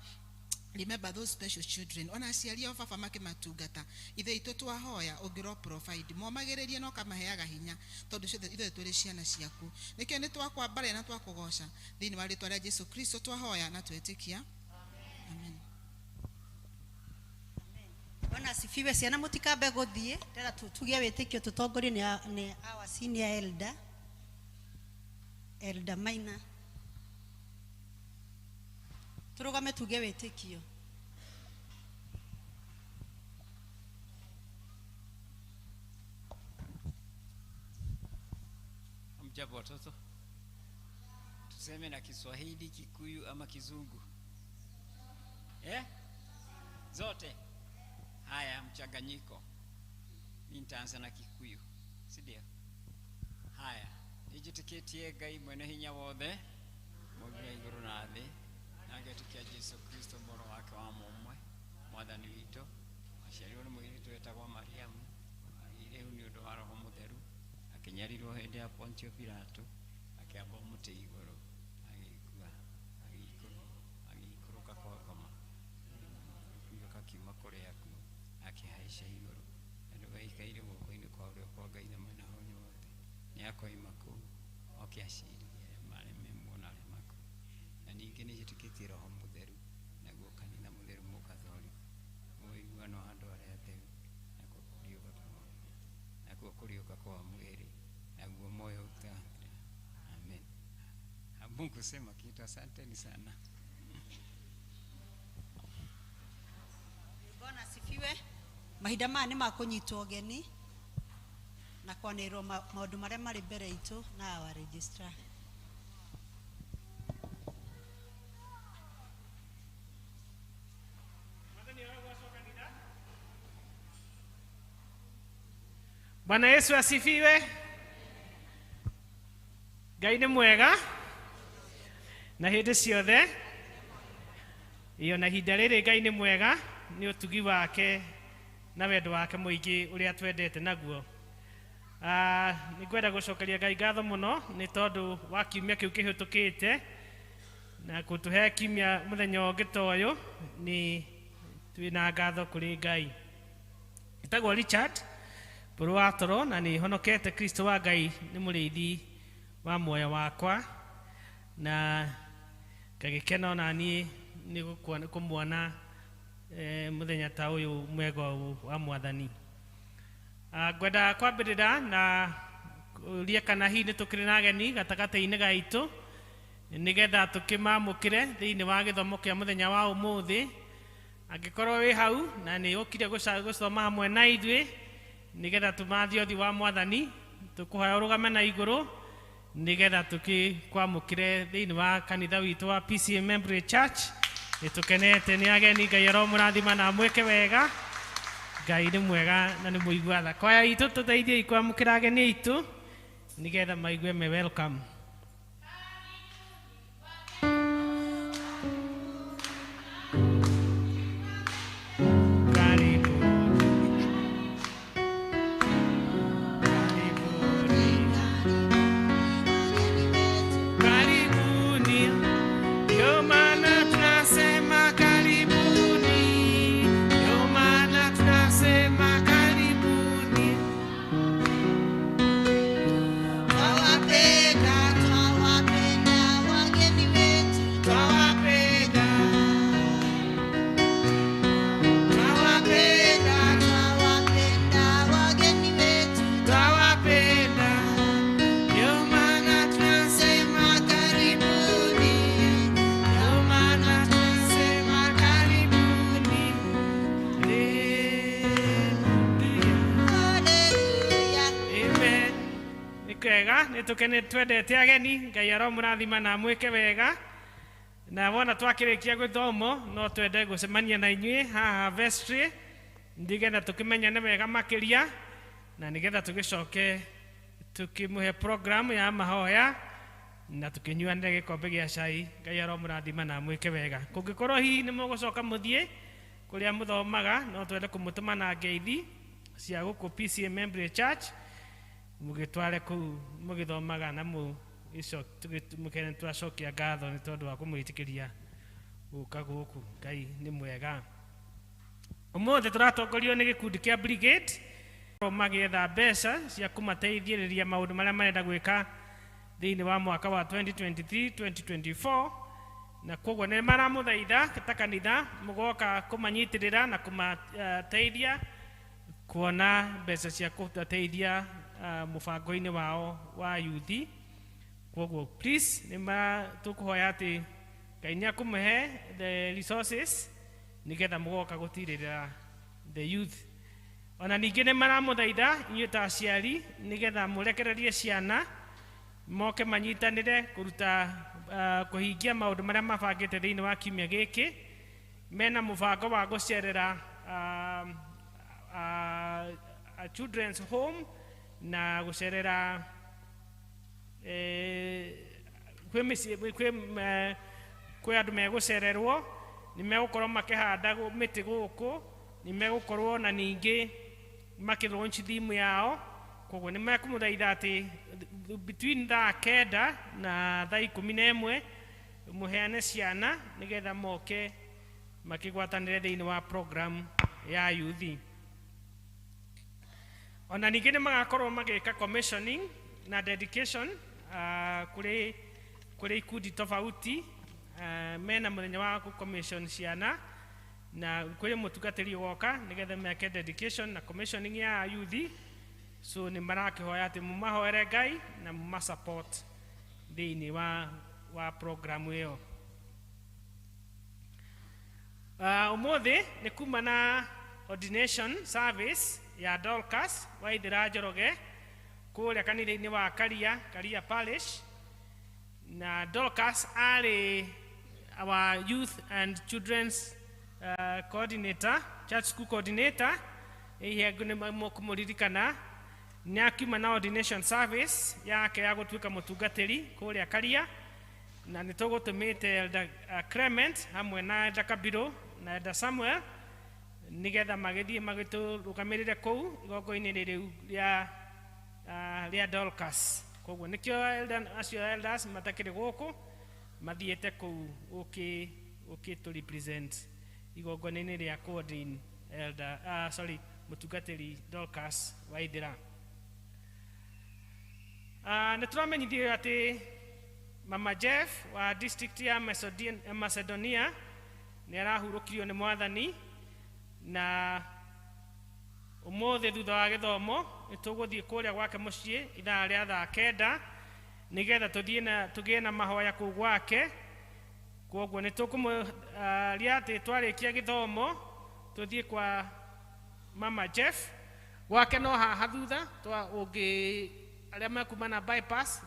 Remember those special children. Ona aciari ao baba makimatungata. Ithe itũ twahoya ũngĩro provide. Momagĩrĩrie na ũkamaheaga hinya tondũ ciothe ithuĩ tũrĩ ciana ciaku. Nĩkĩo nĩ twakwambaria na twakũgoca. Thĩinĩ wa rĩtwa rĩa Jesu Kristo twahoya na twetĩkia. Amen. Bwana asifiwe. Ciana mũtikambe gũthiĩ, ndĩrenda tuge wĩtĩkio tũtongorio nĩ our senior elder, Elder Maina. Tũrũgame tuge wĩtĩkio. Hamjambo watoto, tuseme na Kiswahili, Kikuyu ama Kizungu? Eh? Zote. Haya, mchanganyiko. Mimi nitaanza na Kikuyu, si ndio? Haya, nijitikitie Ngai mwene hinya wothe, Mũũmbi wa igũrũ na thĩ, na ngetikia Jesu Kristo mũrũ wake wa mũmwe, Mwathani witũ, aciarirwo nĩ mũirĩtu wetagwo Mariamu, agĩire ihu nĩ ũndũ wa Roho Mũtheru, akĩnyarirwo hĩndĩ ya Pontio Pilato, akĩambwo mũtĩ igũrũ, agĩkua, agĩikũrũka kwa ngoma, agĩikũrũka akiuma kũrĩ akuũ, akĩhaica igũrũ, na ndũgaikaire guoko-inĩ kwa ũrĩo kwa Ngai na mwena wanyu wothe. Nĩakoima kũu oke acirithie arĩa marĩ me muoyo na arĩa makuĩte. Na ningĩ nĩnjĩtĩkĩtie Roho Mũtheru, naguo kanitha mũtheru mũkathori, ũiguano wa andũ arĩa atheru, nakuo kũriũka kwa mwĩrĩ, naguo muoyo ũtathira. Amen. Mungu sema kitu. Asanteni sana. Bwana asifiwe. Mahinda maya nĩ ma kũnyitwo ũgeni na kwanĩrĩrwo maũndũ marĩa marĩ mbere itũ na our registrar. Bwana Yesu asifiwe. Ngai nĩ mwega na hĩndĩ ciothe. Iyo na ihinda rĩrĩ Ngai nĩ mwega nĩ ũtugi wake na wendo wake mũingĩ ũrĩa twendete naguo. Nĩngwenda gũcokeria Ngai ngatho mũno nĩ tondũ wa kiumia kĩu kĩhĩtũkĩte na gũtũhe kiumia mũthenya ũngĩ ta ũyũ, nĩ twĩna ngatho kũrĩ Ngai. Njĩtagwo Richard Mbũrũ wa toro na nĩ honokete Kristo wa Ngai nĩ mũrĩithi wa muoyo wakwa, na ngagĩkena ona niĩ nĩ kũmuona mũthenya ta ũyũ mwega wa Mwathani. Ngwenda kwambĩrĩra na kũria kana hihi nĩ tũkĩrĩ na ageni gatagatĩ-inĩ gaitũ nĩgetha tũkĩmamũkĩre thĩinĩ wa gĩthomo kĩa mũthenya wa ũmũthĩ. Angĩkorwo wĩ hau na nĩ ũkire gũcoma hamwe na ithuĩ nĩgetha tũmathe ũthiũ wa Mwathani, tũkũhoya ũrũgame na igũrũ nĩgetha tũkĩkwamũkĩre thĩinĩ wa kanitha witũ wa PCEA Memorial Church. Nĩ tũkenete nĩ ageni, Ngai aromũrathima na amwĩke wega. Ngai nĩ mwega na nĩ mũigua tha. Kwaya itũ tũteithiei kwamũkĩra ageni aitũ nĩgetha maigue me welcome. Karibuni, ndio maana tunasema karibuni, ndio maana tunasema karibuni. Twawapenda, twawapenda wageni wetu, twawapenda, twawapenda, twawapenda wageni wetu, twawapenda, ndio maana tunasema karibuni, ndio maana tunasema karibuni. Haleluya. Amen. Nĩ kwega, nĩ tũkene twendete ageni, Ngai aromũrathima na amwĩke wega. Na wona twakĩrĩkia gĩthomo no twende gũcemania na inyuĩ haha vestry nĩgetha tũkĩmenyane wega makĩria na nĩgetha tũgĩcoke tũkĩmũhe program ya mahoya na tũkĩnyuanĩre gĩkombe gĩa cai. Ngai aromũrathima na amwĩke wega. Kũngĩkorwo hihi nĩ mũgũcoka mũthiĩ kũrĩa mũthomaga, no twende kũmũtũma na ngeithi cia gũkũ PCEA Memorial Church mũgĩtware kũu mũgĩthomaga na mũkene twacokia ngatho nĩ tondũ wa kũmwĩtĩkĩria Gũka gũkũ Ngai nĩ mwega. Ũmũthĩ tũratongorio nĩ gĩkundi kĩa brigade magĩetha mbeca cia kũmateithĩrĩria maũndũ marĩa marenda gwĩka thĩinĩ wa mwaka wa 2023 2024, na koguo nĩ maramũthaitha ta kanitha mũgoka kũmanyitĩrĩra na kũmateithia kuona mbeca cia kũteithia mũbango-inĩ wao wa yuthi. Koguo please nĩ tũkũhoya atĩ Ngai nĩ akũmũhe the resources nĩgetha mũgoka gũtirĩrĩra the youth. Ona ningĩ nĩ maramũthaitha inyuĩ ta aciari nĩgetha mũrekererie ciana moke manyitanĩre kũruta kũhingia maũndũ marĩa mabangĩte thĩinĩ wa kiumia gĩkĩ. Mena mũbango wa gũcerera a children's home na gũcerera kwĩ mĩciĩ kwĩ andũ megũcererwo, nĩ megũkorwo makĩhanda mĩtĩ gũkũ, nĩ megũkorwo na ningĩ makĩlaunch theme yao. Koguo nĩ mekũmũthaitha atĩ between thaa 9 na thaa 11 mũheane ciana nĩgetha moke makĩgwatanĩre thĩinĩ wa program ya yuthi. Ona ningĩ nĩ magakorwo magĩka commissioning na dedication kũrĩ ikundi tofauti. Mena mũthenya wa gũ-commission ciana na kũrĩ mũtungatĩri ũgoka nĩgetha meke dedication na commissioning ya yuthi. So nĩ marakĩhoya atĩ mũmahoere Ngai na mũmasupport thĩinĩ wa programu ĩyo. Ũmũthĩ nĩ kuma na ordination service ya Dorcas Waithĩra Njoroge kũrĩa kanitha-inĩ wa Karia, Karia Parish. Na Dorcas arĩ our youth and children's coordinator, church school coordinator. Ihe nĩ mũkũmũririkana nĩ akiuma na ordination service yake ya gũtuĩka mũtungatĩri kũrĩa Karia, na nĩ tũgũtũmĩte Elder Clement hamwe na Elder Kabiro na Elder Samuel nĩgetha magĩthiĩ magĩtũrũgamĩrĩre kũu igongona-inĩ rĩu rĩa Dorcas. Koguo nĩkĩo elder, acio elders matakĩrĩ gũkũ mathiĩte kũu ũkĩ tũ represent igongona-inĩ rĩa coordinate elder, sorry, mũtungatĩri Dorcas Waithĩra. Nĩ tũramenyithio atĩ Mama Jeff wa district ya Macedonia nĩ arahurũkirio nĩ Mwathani, na ũmũthĩ thutha wa gĩthomo nĩ tũgũthiĩ kũrĩa gwake mũciĩ ithaa rĩa thaa 9 nĩgetha tũthiĩ na tũgĩe na mahoya kũu gwake. Koguo nĩ tũkũmũria atĩ twarĩkia gĩthomo tũthiĩ kwa Mama Jeff gwake no haha thutha twa ũngĩ arĩa mekuma na bypass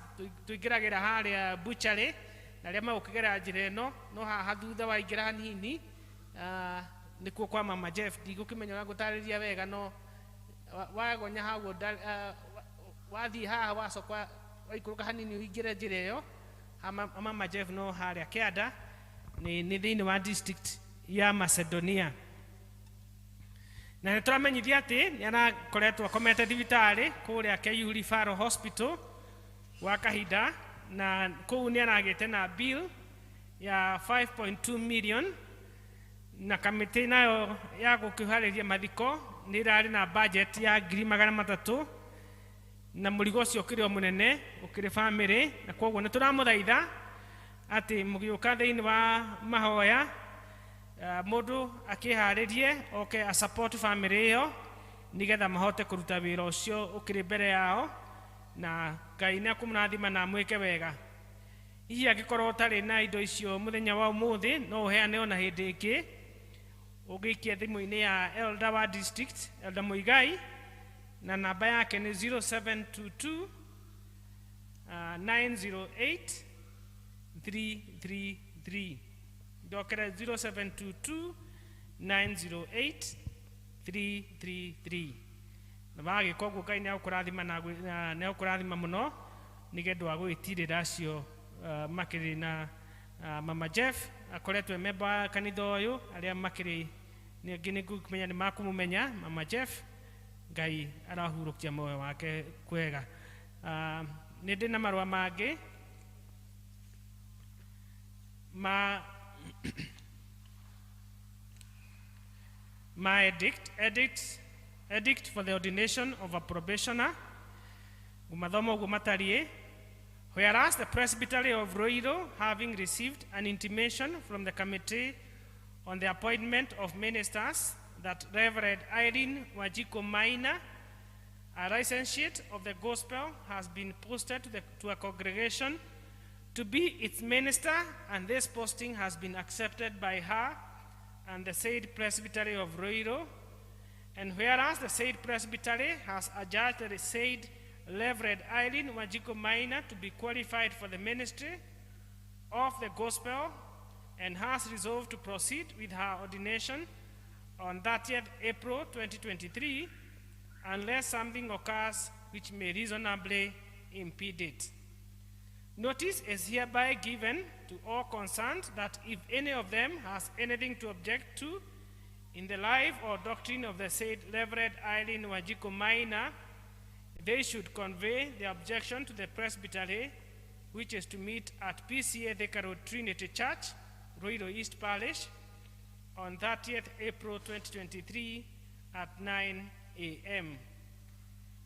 tũingĩragĩra harĩa butchery, na arĩa megũkĩgera njĩra ĩno no haha thutha waingĩra hanini nĩkuo kwa Mama Jeff. Ndigũkĩmenya ũrĩa ngũtarĩria wega, no wagonya hau wathiĩ haha wacoka waikũrũka hanini ũingĩre njĩra ĩyo Mama Jeff no harĩa kĩanda nĩ thĩinĩ wa district ya Macedonia. Na nĩ tũramenyithia atĩ nĩ arakoretwo akomete thibitarĩ kũrĩa KU Referral Hospital wa kahinda, na kũu nĩ aragĩte na bill ya 5.2 million, na kamĩtĩ nayo ya gũkĩharĩria mathiko nĩ ĩrarĩ na budget ya 300,000, na mũrigo ũcio ũkĩrĩ o mũnene ũkĩrĩ family, na koguo nĩ tũramũthaitha atĩ mũgĩũka thĩinĩ wa mahoya mũndũ akĩharĩrie oke a support family ĩyo nĩgetha mahote kũruta wĩra ũcio ũkĩrĩ mbere yao, na Ngai nĩ akũmũrathima na amwĩke wega. Hihi angĩkorwo ũtarĩ na indo icio mũthenya wa ũmũthĩ no ũheane ona hĩndĩ ĩngĩ, ũngĩikia thimũ-inĩ ya elder wa district, Elder Muigai, na namba yake nĩ 0722 908 333. Ndokere 0722 908 333. Na wagĩka ũguo Ngai nĩ agũkũrathima na nĩ agũkũrathima mũno nĩgetha wa gwĩtirĩra acio makĩrĩ na Mama Jeff akoretwo e member wa kanitha ũyũ, arĩa makĩrĩ nĩ angĩ nĩ ngũmenya nĩ makũmũmenya Mama Jeff. Ngai arahurũkia muoyo wake kwega. Nĩ ndĩ na marũa mangĩ ma Ma edict, edict, edict for the ordination of a probationer. Ngumathoma ũguo matariĩ. Whereas the Presbytery of Ruiru, having received an intimation from the Committee on the Appointment of Ministers that Reverend Irene Wanjiku Maina, a licentiate of the gospel, has been posted to a congregation to be its minister, and this posting has been accepted by her and the said Presbytery of Ruiru. And whereas the said Presbytery has adjudged the said Reverend Irene Wanjiku Maina to be qualified for the ministry of the gospel and has resolved to proceed with her ordination on 30th April 2023, unless something occurs which may reasonably impede it. Notice is hereby given to all concerned that if any of them has anything to object to in the life or doctrine of the said Reverend Irene Wanjiku Maina, they should convey their objection to the Presbytery, which is to meet at PCA Thika Road Trinity Church, Ruiru East Parish, on 30th April 2023 at 9 a.m.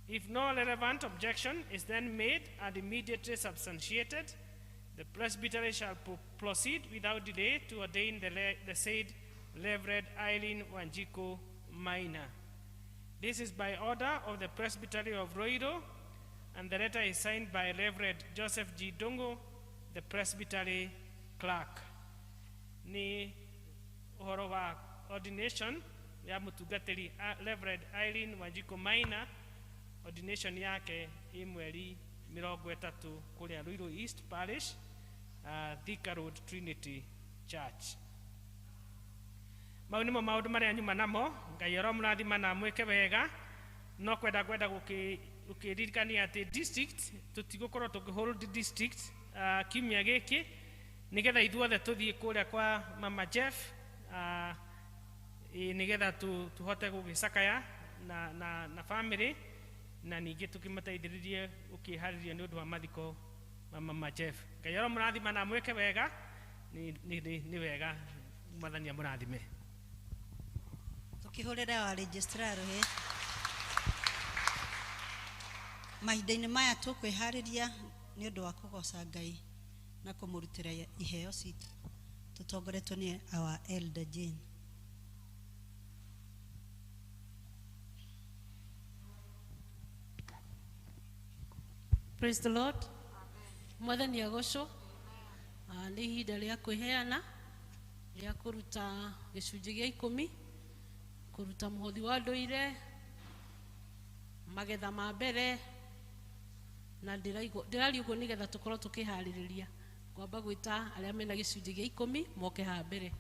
If no relevant objection is then made and immediately substantiated, the Presbytery shall proceed without delay to ordain the said Reverend Irene Wanjiku Maina. This is by order of the Presbytery of Ruiru, and the letter is signed by Reverend Joseph G. Dongo, the Presbytery clerk. Ni ũhoro wa ordination ya mũtungatĩri Reverend Irene Wanjiku Maina, ordination yake ĩ mweri 30 kũrĩa Ruiru East Parish, Thika Road Trinity Church. Mau nĩmo maũndũ marĩa nyuma namo. Ngai aromũrathima na amwĩke wega. No kwenda gũkĩririkania atĩ district tũtigũkorwo tũkĩhold district kiumia gĩkĩ, nĩgetha ithuothe tũthiĩ kũrĩa kwa Mama Jeff, nĩgetha tũhote gũgĩcakaya na family, na ningĩ tũkĩmateithĩrĩrie gũkĩharĩria nĩ ũndũ wa mathiko ma Mama Jeff. Ngai aromũrathima na amwĩke wega. Nĩ wega Mwathani amũrathime. Tukihurira wa registrar he mahinda-inĩ maya tũkwĩharĩria nĩ ũndũ wa kũgoca Ngai na kũmũrutĩra iheo citũ tũtongoretwo nĩ our elder Jane. Praise the Lord. Mwathani agocwo. Nĩ ihinda rĩa kwĩheana, rĩa kũruta gĩcunjĩ gĩa 10, kũruta mũhothi wa ndũire, magetha ma mbere, na ndĩraria ũguo nĩgetha tũkorwo tũkĩharĩrĩria. Ngwamba gwĩta arĩa mena gĩcunjĩ gĩa 10 moke haha mbere.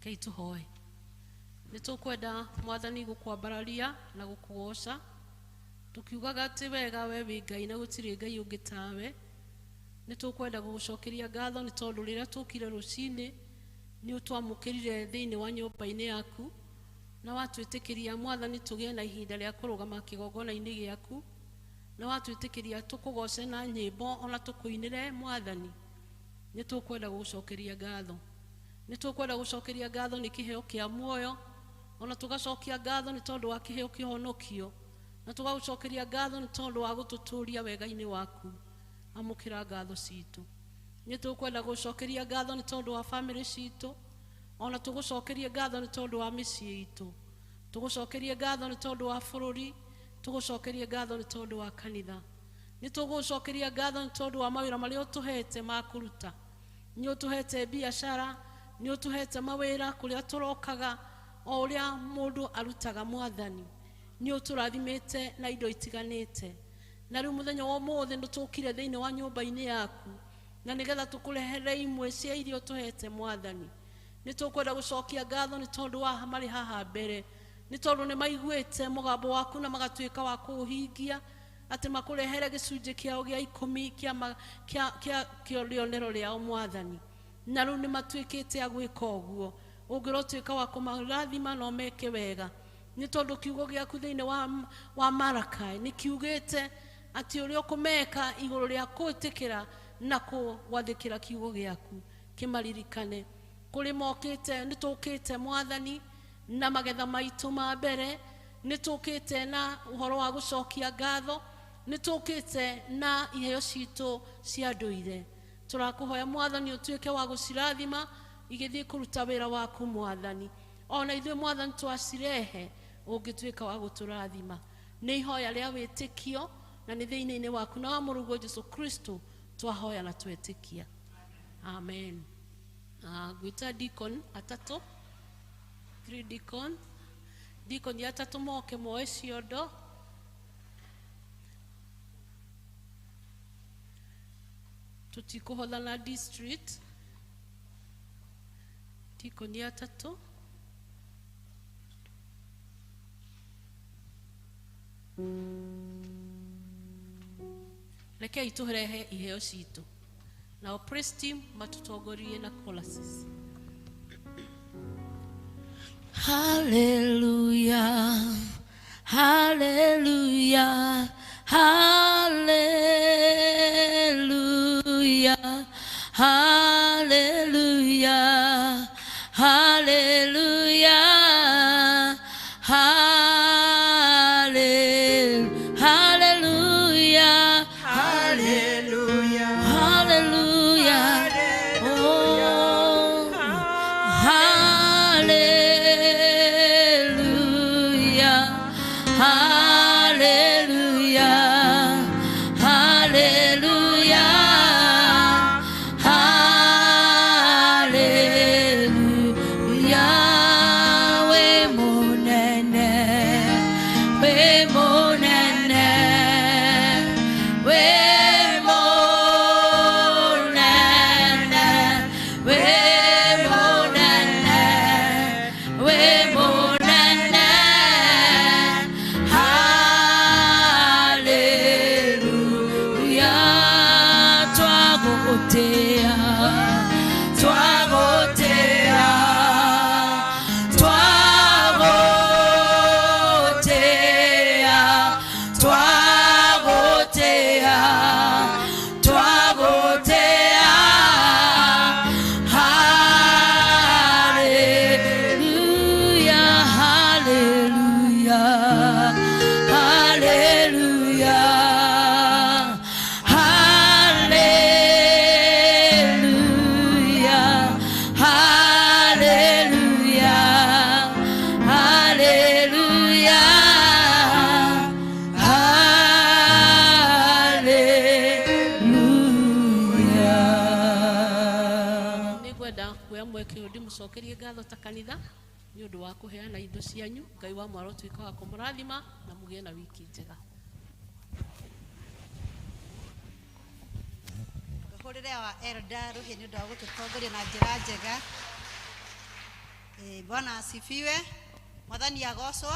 Kei tũhoe. Nĩ tũkwenda Mwathani gũkwambararia na gũkũgoca, tũkiugaga atĩ wega we wĩ Ngai na gũtirĩ Ngai ũngĩ tawe. Nĩ tũkwenda gũgũcokeria ngatho nĩ tondũ rĩrĩa tũkire rũcinĩ nĩ ũtwamũkĩrire thĩinĩ wa nyũmba-inĩ yaku, na watwĩtĩkĩria Mwathani tũgĩe na ihinda rĩa kũrũgama kĩgongona-inĩ gĩaku, na watwĩtĩkĩria tũkũgoce na nyĩmbo ona tũkũinĩre Mwathani. Nĩ tũkwenda gũgũcokeria ngatho. Nĩ tũkwenda gũcokeria ngatho nĩ kĩheo kĩa muoyo, ona tũgacokia ngatho nĩ tondũ wa kĩheo kĩhonokio, na tũgagũcokeria ngatho nĩ tondũ wa gũtũtũria wega-inĩ waku. Amũkĩra ngatho citũ. Nĩ tũkwenda gũcokeria ngatho nĩ tondũ wa family citũ, ona tũgũcokerie ngatho nĩ tondũ wa mĩciĩ itũ, tũgũcokerie ngatho nĩ tondũ wa bũrũri, tũgũcokerie ngatho nĩ tondũ wa kanitha. Nĩ tũgũcokeria ngatho nĩ tondũ wa mawĩra marĩa ũtũhete ma kũruta. Nĩ ũtũhete biacara, nĩ ũtũhete mawĩra kũrĩa tũrokaga, O ũrĩa mũndũ arutaga mwathani nĩ ũtũrathimĩte na indo itiganĩte. Na rĩu mũthenya wa ũmũthĩ nĩ tũkire thĩinĩ wa nyũmba-inĩ yaku na nĩgetha tũkũrehere imwe cia irio tũhete mwathani. Nĩ tũkwenda gũcokia ngatho nĩ tondũ wa marĩ haha mbere, nĩ tondũ nĩ maiguĩte mũgambo waku na magatuĩka wa kũũhingia atĩ makũrehere gĩcunjĩ kĩao gĩa ikũmi kĩa rĩonero rĩao mwathani. Na rĩu nĩ matuĩkĩte a gwĩka ũguo. Ũngĩrotuĩka wa kũmarathima no meke wega, nĩ tondũ kiugo gĩaku thĩinĩ wa Marakai nĩ kiugĩte atĩ ũrĩa ũkũmeka igũrũ rĩa kwĩtĩkĩra na kũgwathĩkĩra kiugo gĩaku kĩmaririkane. Kũrĩ mokĩte nĩ tũkĩte mwathani na magetha maitũ ma mbere, nĩ tũkĩte na ũhoro wa gũcokia ngatho, nĩ tũkĩte na iheo citũ cia ndũire. Tũrakũhoya mwathani ũtuĩke wa gũcirathima igĩthiĩ kũruta wĩra waku mwathani. Ona ithuĩ mwathani twacirehe ũngĩtuĩka wa gũtũrathima. Nĩ ihoya rĩa wĩtĩkio na nĩ thĩinĩ-inĩ waku na wa mũrũguo Jesu Kristo twahoya na twetĩkia. Amen. Gwĩta deacon atatũ, 3 deacon, deacon atatũ moke moe ciondo. Tũtikũhothana district. Deacon atatũ. Rekei tũrehe iheo citũ. Nao praise team matutongorie na choruses. Hallelujah, hallelujah, hallelujah, hallelujah, hallelujah, hallelujah, hallelujah, hallelujah, oh, hallelujah, hallelujah, hallelujah, hallelujah. We munene, we munene, we munene, we munene, we munene. Hallelujah. Twagotea, twagotea, twagotea, twagotea, twagotea. Hallelujah, hallelujah, hallelujah, hallelujah, hallelujah, hallelujah, hallelujah. Nĩngwenda kuoya mweke ũyũ ndĩmũcokerie ngatho ta kanitha nĩ ũndũ wa kũheana indo cianyu. Ngai wa mwaro tuĩka wa kũmũrathima na mũgĩe na wiki njega. Ngahũrĩre wa elder rũhĩ nĩ ũndũ wa gũtũtongoria na njĩra njega. Bwana asifiwe. Mwathani agocwo.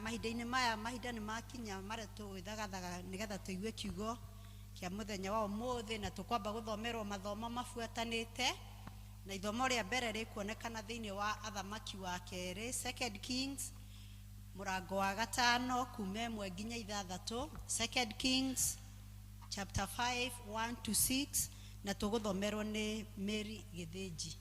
Mahinda-inĩ maya mahinda nĩ makinya marĩa tũgwĩthagathaga nĩgetha tũigue kiugo kĩa mũthenya wa ũmũthĩ, na tũkwamba gũthomerwo mathomo mabuatanĩte. Na ithomo rĩa mbere rĩkuonekana thĩinĩ wa Athamaki wa kerĩ, Second Kings mũrango wa 5 kuma 1 nginya 6, Second Kings chapter 5 1 to 6, na tũgũthomerwo nĩ Mary Gĩthĩnji.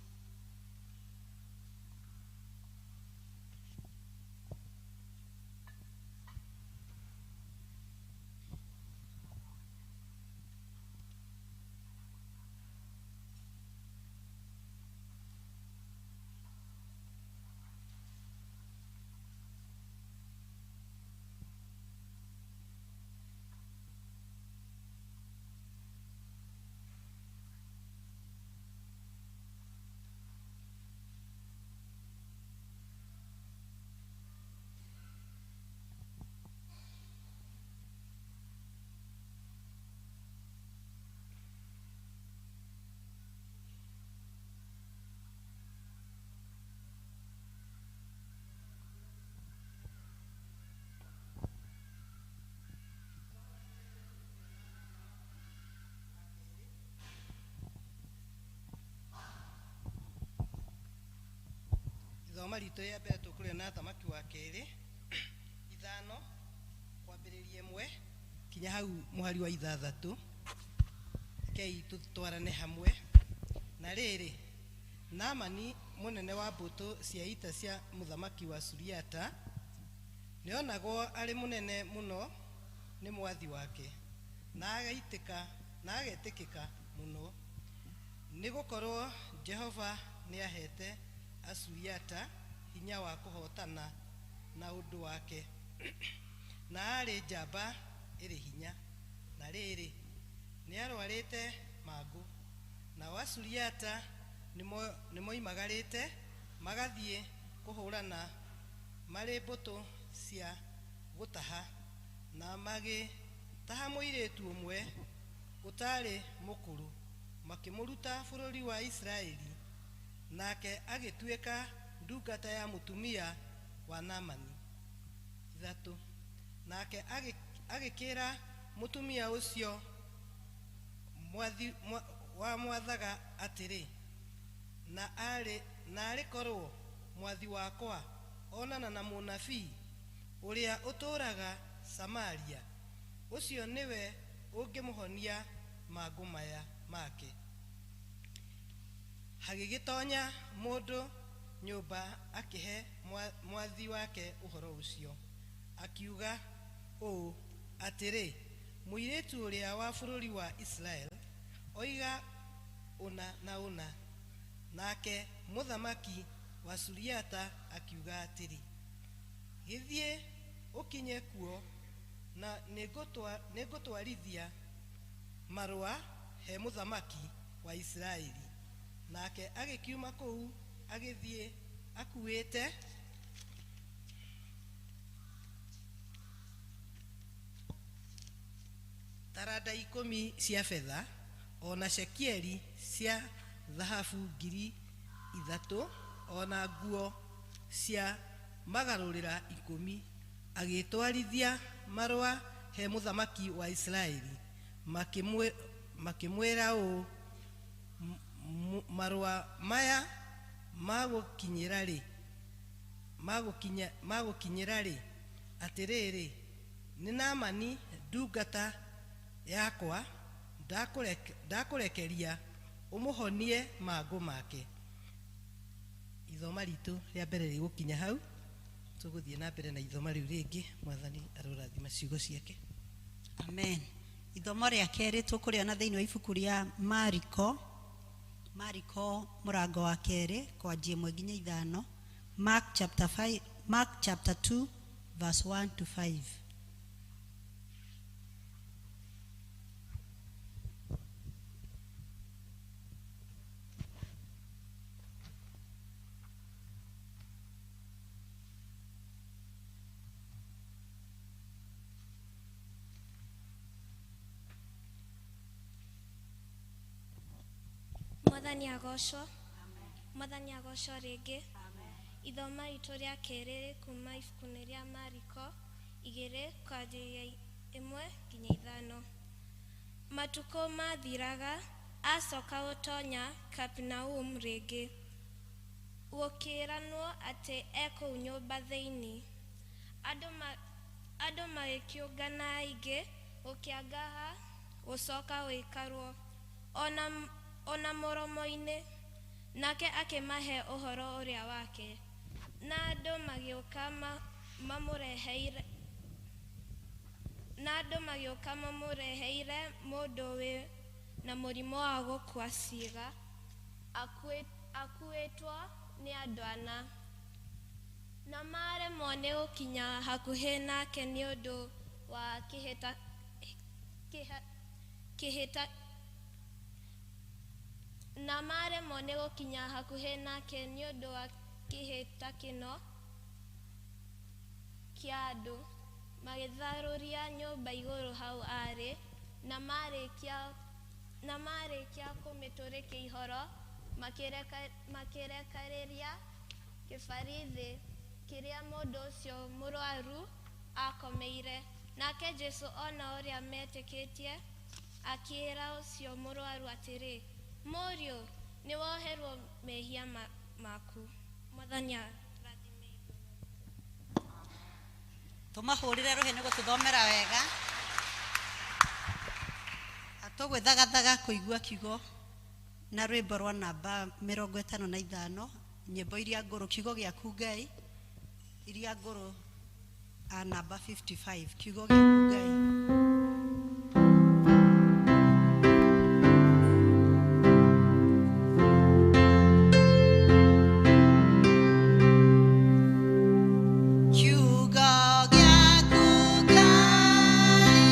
Ithoma ritũ rĩa mbere tũkũrĩa na thamaki wa kerĩ 5 kwambĩrĩria 1 kinya hau mũhari wa 6. Rekei tũtwarane hamwe. Na rĩrĩ, Naamani mũnene wa mbũtũ cia ita cia mũthamaki wa Suriata nĩonagwo arĩ mũnene mũno nĩ mwathi wake, na agetĩkĩka mũno, nĩ gũkorwo Jehova nĩahete Asuriata hinya wa kũhootana na ũndũ wake, na aarĩ njamba ĩrĩ hinya. Na rĩrĩ, nĩarwarĩte mangũ, nao Asuriata nĩmoimagarĩte magathiĩ kũhũrana marĩ mbũtũ cia gũtaha, na magĩtaha mũirĩtu ũmwe ũtaarĩ mũkũrũ, makĩmũruta bũrũri wa Isiraeli, nake agĩtuĩka ndungata ya mũtumia wa Naamani. 3. Nake agĩkĩra mũtumia ũcio wamwathaga atĩrĩ, na arĩ korwo mwathi wakwa onana na mũnabii ũrĩa ũtũũraga Samaria, ũcio nĩwe ũngĩmũhonia mangũ maya make. Hagĩgĩtonya mũndũ nyũmba akĩhe mwathi wake ũhoro ũcio, akiuga ũũ atĩrĩ, mũirĩtu ũrĩa wa bũrũri wa Israel oiga ũna na ũna. Nake mũthamaki wa Suriata akiuga atĩrĩ, gĩthiĩ ũkinye kuo, na nĩngũtwarithia marũa he mũthamaki wa Isiraeli. Nake agĩkiuma kũu agĩthiĩ akuĩte taranda 10 cia betha, ona shekieri cia thahabu 3,000, ona nguo cia magarũrĩra 10, agĩtwarithia marũa he mũthamaki wa Isiraeli. Makĩmwĩra ũũ, marũa maya magũkinyĩra rĩ? Atĩrĩrĩ, nĩ Naamani ndungata yakwa ndakũrekeria ũmũhonie mangũ make. Ithoma ritũ rĩa mbere rĩgũkinya hau, tũgũthiĩ na mbere na ithoma rĩu rĩngĩ. Mwathani arorathima ciugo ciake. Amen. Ithomo rĩa kerĩ tũkũrĩona thĩinĩ wa ibuku rĩa Mariko, Mariko mũrango wa 2 kwanjia 1 nginya 5, Mark chapter 5, Mark chapter 2 verse 1 to 5. Mwathani agocwo. Mwathani agocwo rĩngĩ. Ithoma ritũ rĩa kerĩ kuma ibuku-inĩ rĩa Mariko 2 kwanjĩrĩria 1 nginya 5. Matukũ mathiraga, acoka gũtonya Kapinaum rĩngĩ, gũkĩranwo atĩ ekũu nyũmba thĩinĩ. Andũ magĩkĩũngana aingĩ, gũkĩangaha gũcoka gũikarwo ona mũromo-inĩ. Nake akĩmahe ũhoro ũrĩa wake, na andũ magĩũka mamũreheire mũndũ wĩ na mũrimũ wa gũkua ciĩga, akuĩtwo nĩ andũ 4, na maremwo nĩ gũkinya hakuhĩ nake nĩ ũndũ wa kĩhĩta na maremwo nĩ gũkinya hakuhĩ nake nĩ ũndũ wa kĩhĩtahĩtano kĩa andũ. Magĩtharũria nyũmba igũrũ hau aarĩ, na marĩkia kũmĩtũrĩkia ihoro, makĩrekereria kĩbarĩ thĩ kĩrĩa mũndũ ũcio mũrwaru akomeire. Nake Jesũ ona ũrĩa metĩkĩtie, akĩĩra ũcio mũrwaru atĩrĩ, mũriũ, nĩwoherwo mehia maku. Mwathani Tũmahũrĩre rũhĩ nĩ gũtũthomera wega. Tũgwĩthagathaga kũigua kiugo na rwĩmbo rwa namba 55, nyĩmbo iria ngũrũ, kiugo gĩaku Ngai, iria ngũrũ, namba 55, kiugo gĩaku Ngai. Kiugo gĩaku Ngai,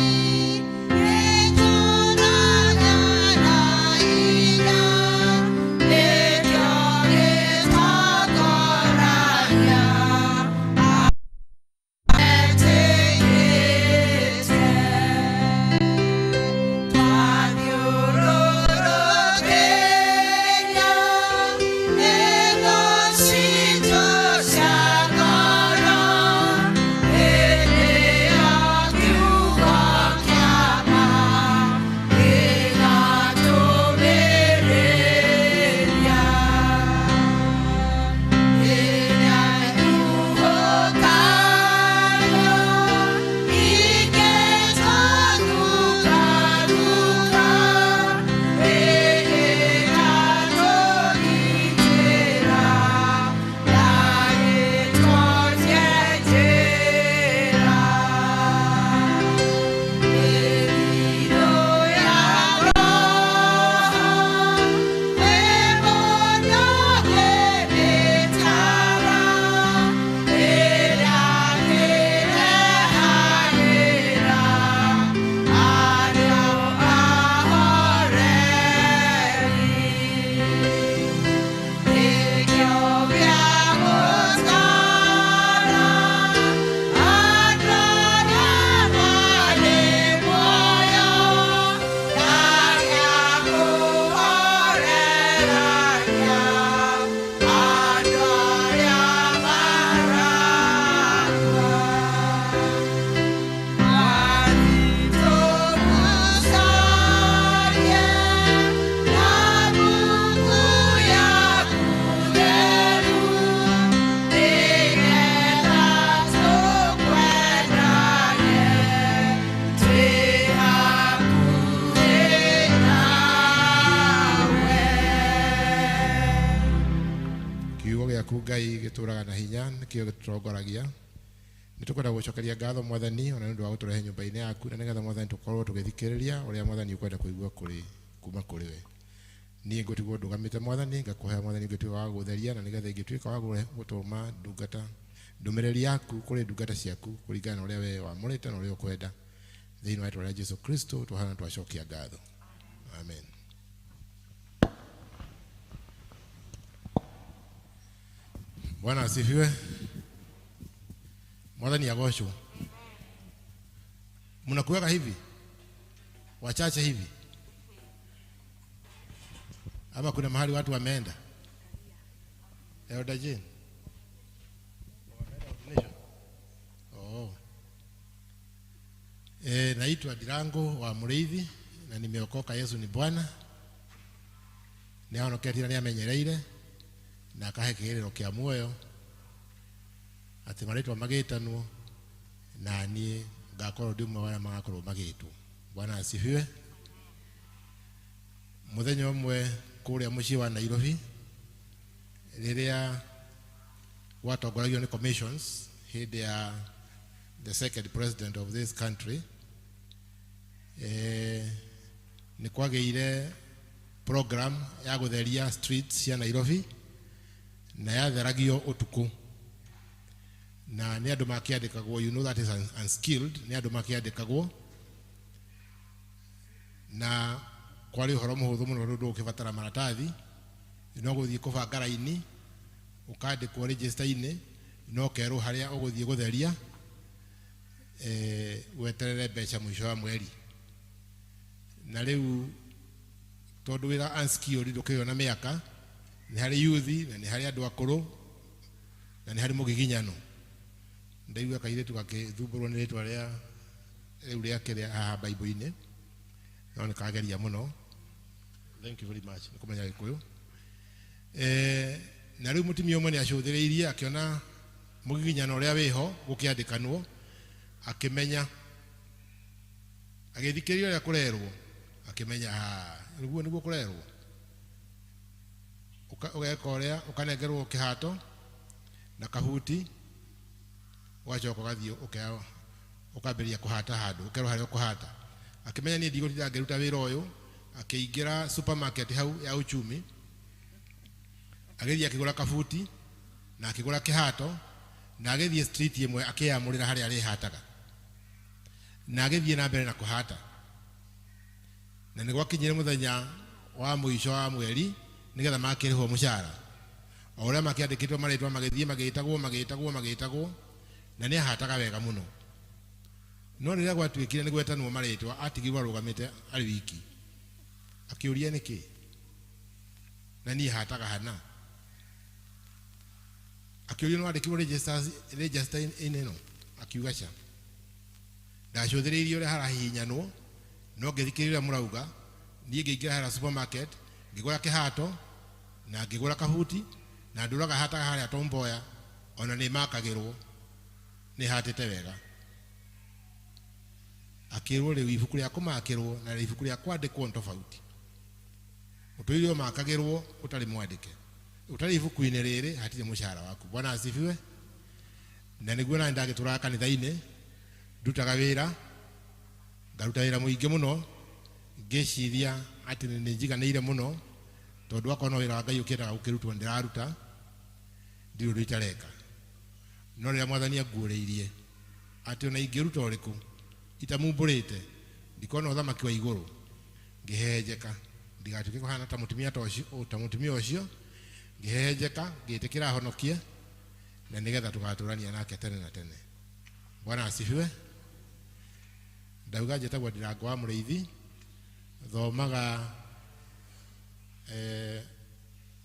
gĩtũũraga na hinya, nĩkĩo gĩtongoragia etĩkĩtie. Twathiũrũrũkĩria thũ citũ cia ngoro, hĩndĩ ĩyo kiugo kĩa ma gĩgatũmĩrĩria. Rĩrĩa ihuhũkanio igĩtũthuka-thuka, ĩgatũgitĩra na ĩtuonie njĩra. Mĩthithũ ya Roho wĩ mũndũ ĩrĩa ĩrehagĩra andũ ahoreri. Nĩkĩo gĩa gũtara andũ arĩa marĩ muoyo, na gĩa kũhoreragia andũ arĩa marakua. Mwathi tũgucarie na mbuku yaku theru, nĩgetha tũkwendage twĩ hakuhĩ nawe. Kiugo gĩaku Ngai gĩtũũraga na hinya, nĩkĩo gĩtũtongoragia. Nĩ tũkwenda gũcokeria ngatho Mwathani ona nĩ ũndũ wa gũtũrehe nyũmba-inĩ yaku, na nĩgetha Mwathani tũkorwo tũgĩthikĩrĩria ũrĩa Mwathani ũkwenda kũigua kũrĩ kuma kũrĩ we. Niĩ ngũtigwo ndũgamĩte Mwathani, ngakũhea Mwathani ngĩtuĩka wa gũtheria, na nĩgetha ingĩtuĩka wa gũtũma ndungata ndũmĩrĩri yaku kũrĩ ndungata ciaku kũringana na ũrĩa we wamũrĩte na ũrĩa ũkwenda. Thĩinĩ wa rĩĩtwa rĩa Jesu Kristo tũhana twacokia ngatho. Amen. Bwana asifiwe. Mwathani agocwo. Mnakuweka hivi wachache hivi, ama kuna mahali watu wameenda? Elder Jane. Oh. Naitwa Dirango wa Mũrĩithi na nimeokoka. Yesu ni Bwana. Nĩahonoketie na nĩamenyereire na akahe kĩgĩrĩro kĩa muoyo atĩ marĩtwa magĩtanwo na niĩ ngakorwo ndĩ ũmwe wa arĩa magakorwo magĩtwo. Bwana asifiwe. Mũthenya ũmwe kũrĩa mũciĩ wa Nairobi, rĩrĩa gwatongoragio nĩ commissions hĩndĩ ya the second president of this country, nĩ kwagĩire program ya gũtheria streets cia Nairobi, na yatheragio ũtukũ, na nĩ andũ makĩandĩkagwo, you know that is unskilled, nĩ andũ makĩandĩkagwo, na kwarĩ ũhoro mũhũthũ mũno tondũ ndũgũkĩbatara maratathi, no gũthiĩ kũbanga raini ũkandĩkwo register-inĩ, no ũkerwo harĩa ũgũthiĩ gũtheria, weterere mbeca mũico wa mweri. Na rĩu tondũ wĩra unskilled ndũkĩgĩa na mĩaka, nĩ harĩ youth na nĩ harĩ andũ akũrũ na nĩ harĩ mũgiginyano. Ndaigua kairĩtu gakĩthumbũrwo nĩ rĩtwa rĩa rĩu rĩake rĩa haha Bible-inĩ, no nĩ kageria mũno. Thank you very much nĩ kũmenya Gĩkũyũ. Na rĩu mũtumia ũmwe nĩ acũthĩrĩirie akĩona mũgiginyano ũrĩa wĩho gũkĩandĩkanwo. Akĩmenya, agĩthikĩrĩria ũrĩa kũrerwo, akĩmenya, "Ah, nĩguo nĩguo kũrerwo." Ũgeka ũrĩa ũkanengerwo kĩhato na kahuti, ũgacoka ũgathiĩ ũkambĩrĩria kũhata handũ, ũkerwo harĩa ũkũhata. Akĩmenya niĩ ndigũtinda ngĩruta wĩra ũyũ. Akĩingĩra supermarket hau ya uchumi, agĩthiĩ akĩgũra kabuti na akĩgũra kĩhato, na agĩthiĩ street ĩmwe akĩyamũrĩra harĩa arĩhataga, na agĩthiĩ na mbere na kũhata. Na nĩ gwakinyire mũthenya wa mũico wa mweri nĩgetha makĩrĩhwo mũcara o ũrĩa makĩandĩkĩtwo marĩtwa, magĩthiĩ magĩtagwo, magĩtagwo, magĩtagwo, na nĩ ahataga wega mũno. No rĩrĩa gwatuĩkire nĩ gwetanwo marĩtwa, atigirwo arũgamĩte arĩ wiki. Akĩũria, "Nĩkĩ na niĩ hataga hana?" Akĩũrio, "Nĩ wandĩkirwo register-inĩ ĩno?" Akiuga, "Ca, ndacũthĩrĩirie ũrĩa harahihinyanwo, no ngĩthikĩrĩria ũrĩa mũrauga. Niĩ ngĩingĩra harĩa supermarket, ngĩgũra kĩhato na ngĩgũra kabuti, na ndũraga hataga harĩa Tom Mboya, ona nĩ makagĩrwo nĩ hatĩte wega." Akĩrwo, "Rĩu ibuku rĩa kũmakĩrwo na ibuku rĩa kwandĩkwo nĩ tofauti. Ũtũire ũmakagĩrwo ũtarĩ mwandĩke, ũtarĩ ibuku-inĩ rĩrĩ, hatirĩ mũcara waku." Bwana asifiwe. Na nĩguo nani ndagĩtũraga kanitha-inĩ, ndutaga wĩra, ngaruta wĩra mũingĩ mũno, ngĩciria atĩ nĩ njiganĩire mũno, tondũ akorwo no wĩra wa Ngai ũkĩendaga gũkĩrutwo, ndĩraruta, ndirĩ ũndũ itareka. No rĩrĩa Mwathani anguũrĩirie atĩ ona ingĩruta ũrĩkũ itamumbũrĩte, ndikona ũthamaki wa igũrũ, ngĩhehenjeka. Ndigatuĩke kũhana ta mũtumia ta ũcio, ta mũtumia ũcio. Ngĩhehenjeka, ngĩtĩkĩra ahonokie, na nĩgetha tũgatũrania nake tene na tene. Bwana asifiwe. Ndauga njĩtagwo Ndirango wa Mũrĩithi, thomaga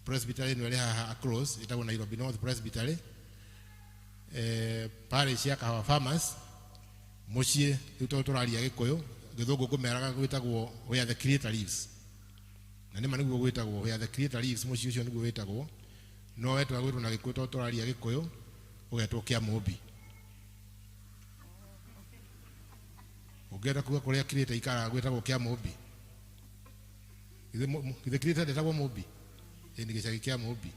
presbytery ĩno ĩrĩ haha across, ĩtagwo Nairobi North Presbytery, parish ya Kahawa Farmers. Mũciĩ rĩu tondũ tũraria Gĩkũyũ, Gĩthũngũ ngũmeraga gwĩtagwo Where the Creator Lives, na nĩma nĩguo gwĩtagwo Where the Creator Lives. Mũciĩ ũcio nĩguo wĩtagwo, no wetwaga gwĩtwo na Gĩkũyũ, tondũ tũraria Gĩkũyũ, ũgetwo kĩa Mũmbi. Ũngĩenda kuga kũrĩa Creator ikaraga gwĩtagwo kĩa Mũmbi. Githĩ Creator ndetagwo Mũmbi? Ĩ, nĩ gĩcagi kĩa Mũmbi,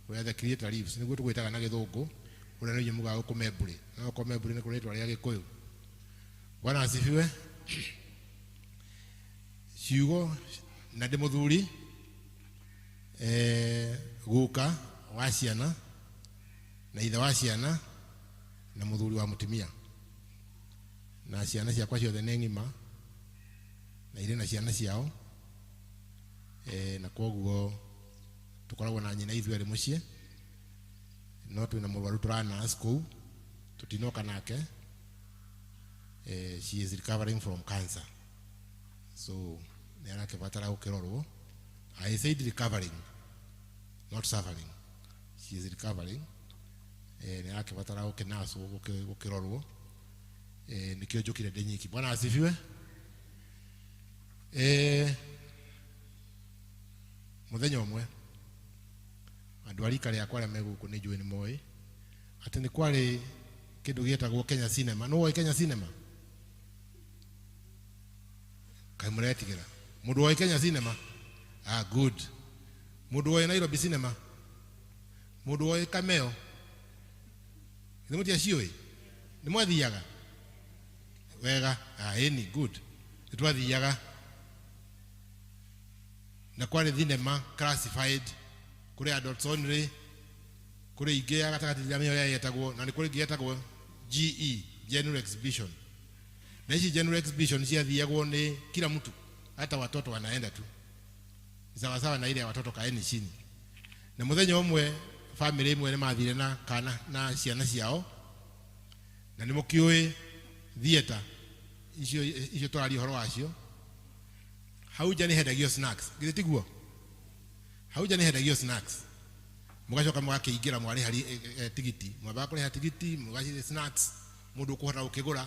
Where the Creator Lives, nĩguo tũgwĩtaga na Gĩthũngũ, ũrĩa nĩ inyuĩ mugaga gũkũ Membũrĩ. No okorwo Membũrĩ nĩ kũrĩ rĩtwa rĩa Gĩkũyũ. Bwana asifiwe. Ciugo na ndĩ mũthuri, guka wa ciana na ithe wa ciana na mũthuri wa mũtumia, na ciana ciakwa ciothe nĩ ng'ima na irĩ na ciana ciao, na kwoguo tũkoragwo na nyina ithuĩ erĩ mũciĩ, no twĩna mũrwaru tũra nurse kũu, tũtinoka nake. She is recovering from cancer, so nĩ arakĩbatara gũkĩrorwo. I said recovering, not suffering. She is recovering. Nĩ arakĩbatara gũkĩnacwo, gũkĩrorwo. Nĩkĩo njũkire ndĩ nyiki. Bwana asifiwe. Mũthenya ũmwe andũ a rika rĩakwa arĩa me gũkũ nĩ njũĩ nĩ moĩ atĩ nĩ kwarĩ kĩndũ gĩetagwo Kenya Cinema. Nũ woĩ Kenya Cinema? Kaĩ mũretigĩra? Mũndũ woĩ Kenya Cinema? Ah, good. Mũndũ woĩ Nairobi Cinema? Mũndũ woĩ Cameo? Githĩ mũtiaciũĩ? Nĩ mwathiaga wega? Ah, ĩni, good. Nĩ twathiaga na kwarĩ thinema classified, kũrĩ adults only, kũrĩ ingĩ ya gatagatĩ, ndiramenya ũrĩa yetagwo, na nĩ kũrĩ ingĩ yetagwo GE, general exhibition. Na ici general exhibition ciathiagwo nĩ kila mtu, hata watoto wanaenda tu, sawasawa na ile ya watoto kaeni chini. Na mũthenya ũmwe family ĩmwe nĩ mathire na kana na ciana ciao, na nĩ mũkĩũĩ theatre icio icio tũraria ũhoro wacio, hau nja nĩ hendagio snacks. Githĩ tiguo? Hau nja nĩ hendagio snacks, mũgacoka mũgakĩingĩra, mwarĩha tigiti, mwambaga kũrĩha tigiti, mũgacithi snacks, mũndũ ũkũhota gũkĩgũra,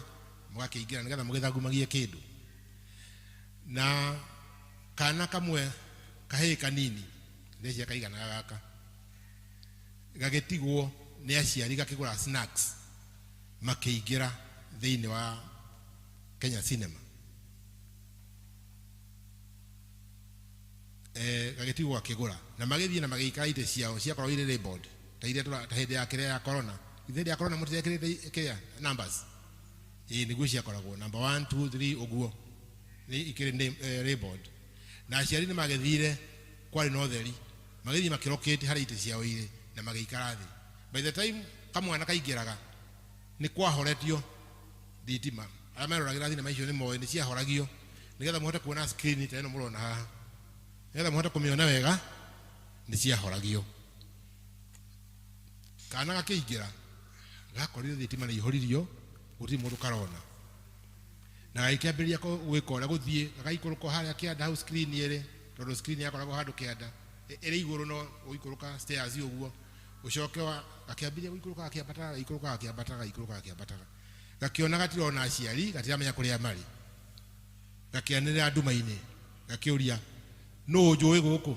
mũgakĩingĩra nĩgetha mũgĩthagumagie kĩndũ. Na kana kamwe kahĩĩ kanini, ndeciria kaiganaga gaka, gagĩtigwo nĩ aciari gakĩgũra snacks, makĩingĩra thĩinĩ wa Kenya Cinema. Gagĩtigwo gakĩgũra na magĩthiĩ na magĩikara itĩ ciao ciakoragwo irĩ labeled ta iria ta hĩndĩ ya kĩrĩa ya corona. Hĩndĩ ya corona mũtirekĩrĩte kĩrĩa numbers, ĩĩ nĩguo ciakoragwo number 1 2 3 ũguo nĩ ikĩrĩ labeled. Na aciari nĩ magĩthire, kwarĩ na ũtheri, magĩthiĩ makĩrokĩte harĩa itĩ ciao irĩ na magĩikara thĩ. By the time kamwana kaingĩraga nĩ kwahoretio thitima. Arĩa meroragĩra thinema icio nĩ moĩ nĩ ciahoragio nĩgetha mũhote kuona screen ta ĩno mũrona haha, nĩgetha mũhote kũmĩona wega nĩ ciahoragio. Kana gakĩingĩra gakorire thitima nĩ ihoririo, gũtirĩ mũndũ karona, na gagĩkĩambĩrĩria gwĩka ũrĩa gũthiĩ gagaikũrũka harĩa kĩanda hau screen ĩrĩ, tondũ screen yakoragwo handũ kĩanda ĩrĩ igũrũ, no ũikũrũka stairs ũguo ũcoke gakĩambĩrĩria gũikũrũka gakĩambataga, gagĩikũrũka gakĩambataga, gagĩikũrũka gakĩambataga, gakĩona gatirona aciari, gatiramenya kũrĩa marĩ, gakĩanĩrĩra nduma-inĩ gakĩũria nũ njũĩ gũkũ?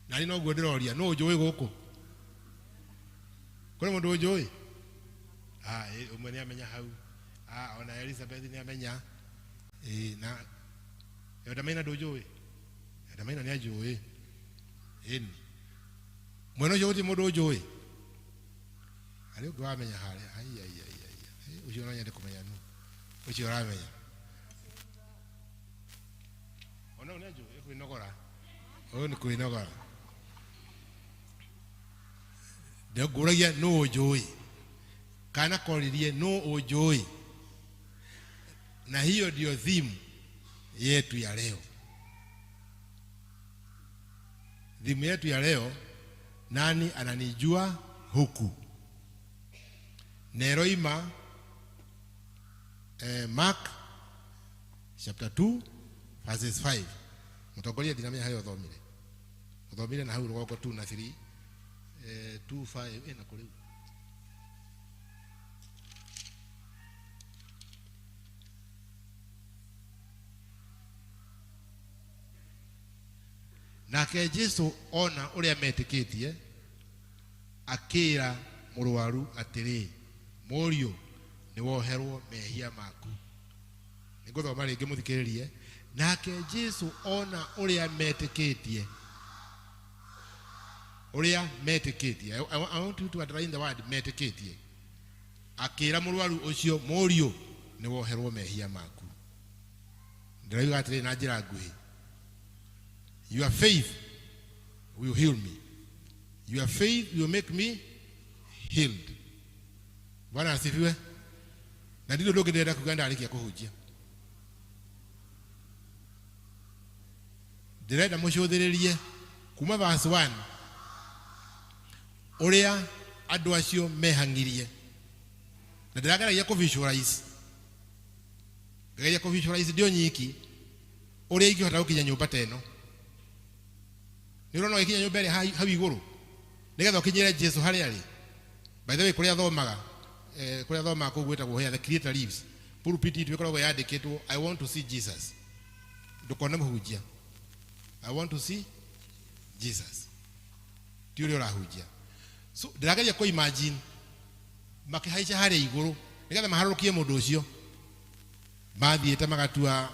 Na niĩ noguo ndĩroria nũ njũĩ gũkũ? Kũrĩ mũndũ ũnjũĩ? Ũmwe nĩ amenya hau. Ona Elizabeth nĩ amenya. Na Ndamaina ndũnjũĩ? Ndamaina nĩ anjũĩ. Ĩni. Mwena ũcio gũtirĩ mũndũ ũnjũĩ? Harĩ ũngĩ wamenya harĩa. Ai, ai, ai, ai. Ũcio no nyende kũmenya nũ. Ũcio ũramenya. Ona ũyũ nĩ anjũĩ, kwĩnogora. Ũyũ nĩ kwĩnogora. Ndĩngũragia nũ ũnjũĩ. Kana koririe nũ ũnjũĩ. Na hiyo ndio theme yetu ya leo. Theme yetu ya leo, nani ananijua huku? Neroima Mark chapter 2 verses 5. Mũtongoria ndinamenya harĩa ũthomire. Ũthomire na hau rũgongo 2 na 3. 2 5 na kũrĩu. Nake Jesu ona ũrĩa metĩkĩtie akĩra mũrwaru atĩrĩ, mũriũ nĩ woherwo mehia maku. Nĩngũthoma rĩngĩ mũthikĩrĩrie. Nake Jesu ona ũrĩa metĩkĩtie, ũrĩa metĩkĩtie. I want you to underline the word metĩkĩtie. Akĩra mũrwaru ũcio, mũriũ nĩ woherwo mehia maku. Ndĩrauga atĩrĩ na njĩra nguhĩ, your faith will heal me. Your faith will make me healed. Bwana asifiwe. Na ndilo ndio ndĩrenda kuga ndarĩkia kũhunjia. Ndĩrenda mũcũthĩrĩrie kuma verse 1 ũrĩa andũ acio mehang'irie. Na ndĩrageragia kũ visualize. Ngĩgeria kũ visualize ndio nyiki ũrĩa ingĩhota gũkinya nyũmba ta ĩno. Nĩ ũrona ũgĩkinya nyũmba ĩrĩa hau igũrũ nĩgetha ũkinyĩre Jesu harĩa arĩ. By the way, kũrĩa thomaga, kũrĩa thomaga kũu gwĩtagwo where the creator lives. Pulpit itũ ĩkoragwo yandĩkĩtwo I want to see Jesus. Ndũkone mũhunjia. I want to see Jesus. Ti ũrĩa ũrahunjia. So ndĩrageria kũ imagine makĩhaica harĩa igũrũ nĩgetha maharũrũkie mũndũ ũcio. Mathiĩte magatua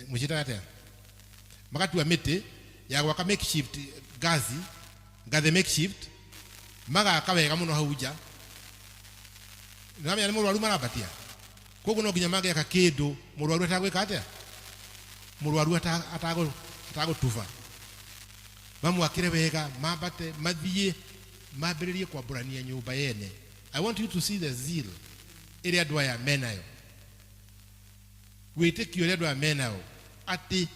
mũciĩtaga atĩa? Magatua mĩtĩ ya gwaka makeshift ngazi, ngathĩ makeshift, magaka wega mũno hau nja. Nĩwamenya nĩ mũrwaru marambatia. Koguo no nginya mangĩaka kĩndũ mũrwaru atagwĩka atĩa? Mũrwaru atagũtuba. Mamwakĩre wega, mambate, mathiĩ, mambĩrĩrie kwambũrania nyũmba yene. I want you to see the zeal ĩrĩa andũ aya menayo. Wĩtĩkio ũrĩa andũ aya menayo atĩ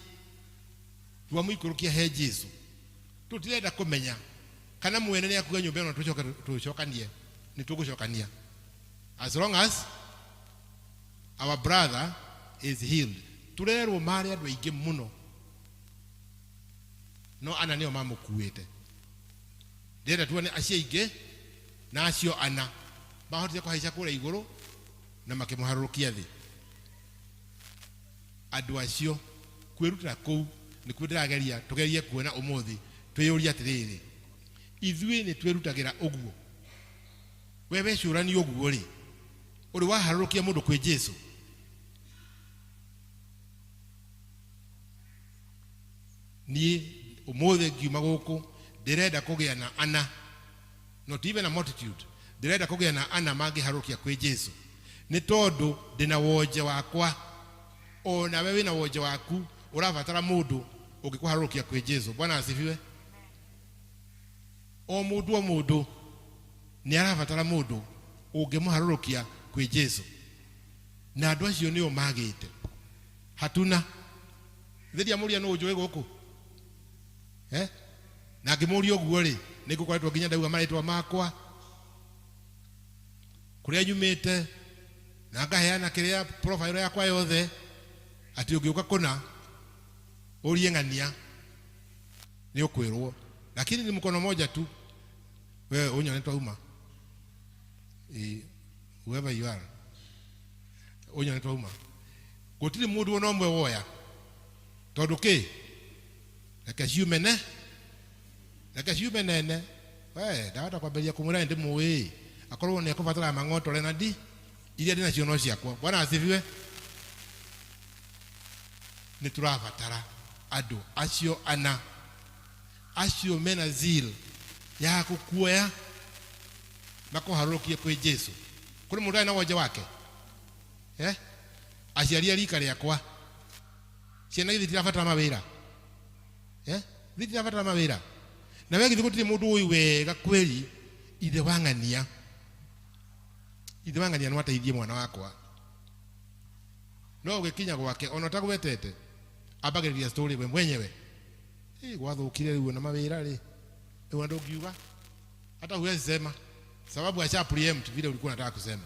twamũikũrũkia he Jesu. Tũtirenda kũmenya kana mwene nĩ akuga nyũmba ĩno tũcoke tũcokanie, nĩ tũgũcokania. As long as our brother is healed. Tũrerwo marĩ andũ aingĩ mũno, no ana nĩo mamũkuĩte. Ndĩrenda tuone acio aingĩ na acio ana mahotire kũhaica kũrĩa igũrũ na makĩmũharũrũkia thĩ. Andũ acio kwĩrutĩra kũu nĩkuo ndĩrageria tũgerie kuona ũmũthĩ, twĩyũrie atĩrĩrĩ, ithuĩ nĩ twĩrutagĩra ũguo? We wecũrania ũguo rĩ, ũrĩ waharũrũkia mũndũ kwĩ Jesu? Niĩ ũmũthĩ ngiuma gũkũ ndĩrenda kũgĩa na ana, not even a multitude, ndĩrenda kũgĩa na ana mangĩharũrũkia kwĩ Jesu, nĩ tondũ ndĩna wonje wakwa, ona we wĩna wonje waku, ũrabatara mũndũ ũngĩkũharũrũkia kwĩ Jesu. Bwana asifiwe. O mũndũ o mũndũ nĩ arabatara mũndũ ũngĩmũharũrũkia kwĩ Jesu, na andũ acio nĩo magĩte. Hatuna thiria mũria nũ ũnjũĩ gũkũ, eh? Na ngĩmũria ũguo rĩ, nĩ ngũkoretwo nginya ndauga marĩtwa makwa, kũrĩa nyumĩte, na ngaheana kĩrĩa profile yakwa yothe, atĩ ũngĩũka kũna ũrie ng'ania nĩ ũkwĩrwo, lakini ni mkono moja tu. Wewe unyone twauma, whoever you are, unyone twauma, gũtirĩ mũndũ ona ũmwe woya, tondũ kĩ, reke ciume ne, reke ciume nene. We ndahota kwambĩrĩria kũmwĩra nĩ ndĩmũĩ, akorwo nĩ ekũbatara mang'otore na ndi iria ndĩnacio no ciakwa. Bwana asifiwe. Nĩ tũrabatara andũ acio ana, acio mena zeal ya gũkuoya makũharũrũkie kwĩ Jesu. Kũrĩ mũndũ arĩ na wonje wake, eh? Aciari a rika rĩakwa, ciana githĩ itirabatara mawĩra, eh? Githĩ itirabatara mawĩra? Na we githĩ gũtirĩ mũndũ ũĩ wega kweri ithe wa ng'ania, ithe wa ng'ania no ateithie mwana wakwa. No ũgĩkinya gwake ona ũtagwetete, ambagĩrĩria story we mwenyewe. Gwathũkire rĩu na mawĩra rĩ, rĩu andũ ngiuga hata huwezi sema, sababu asha preempt vile ulikuwa unataka kusema.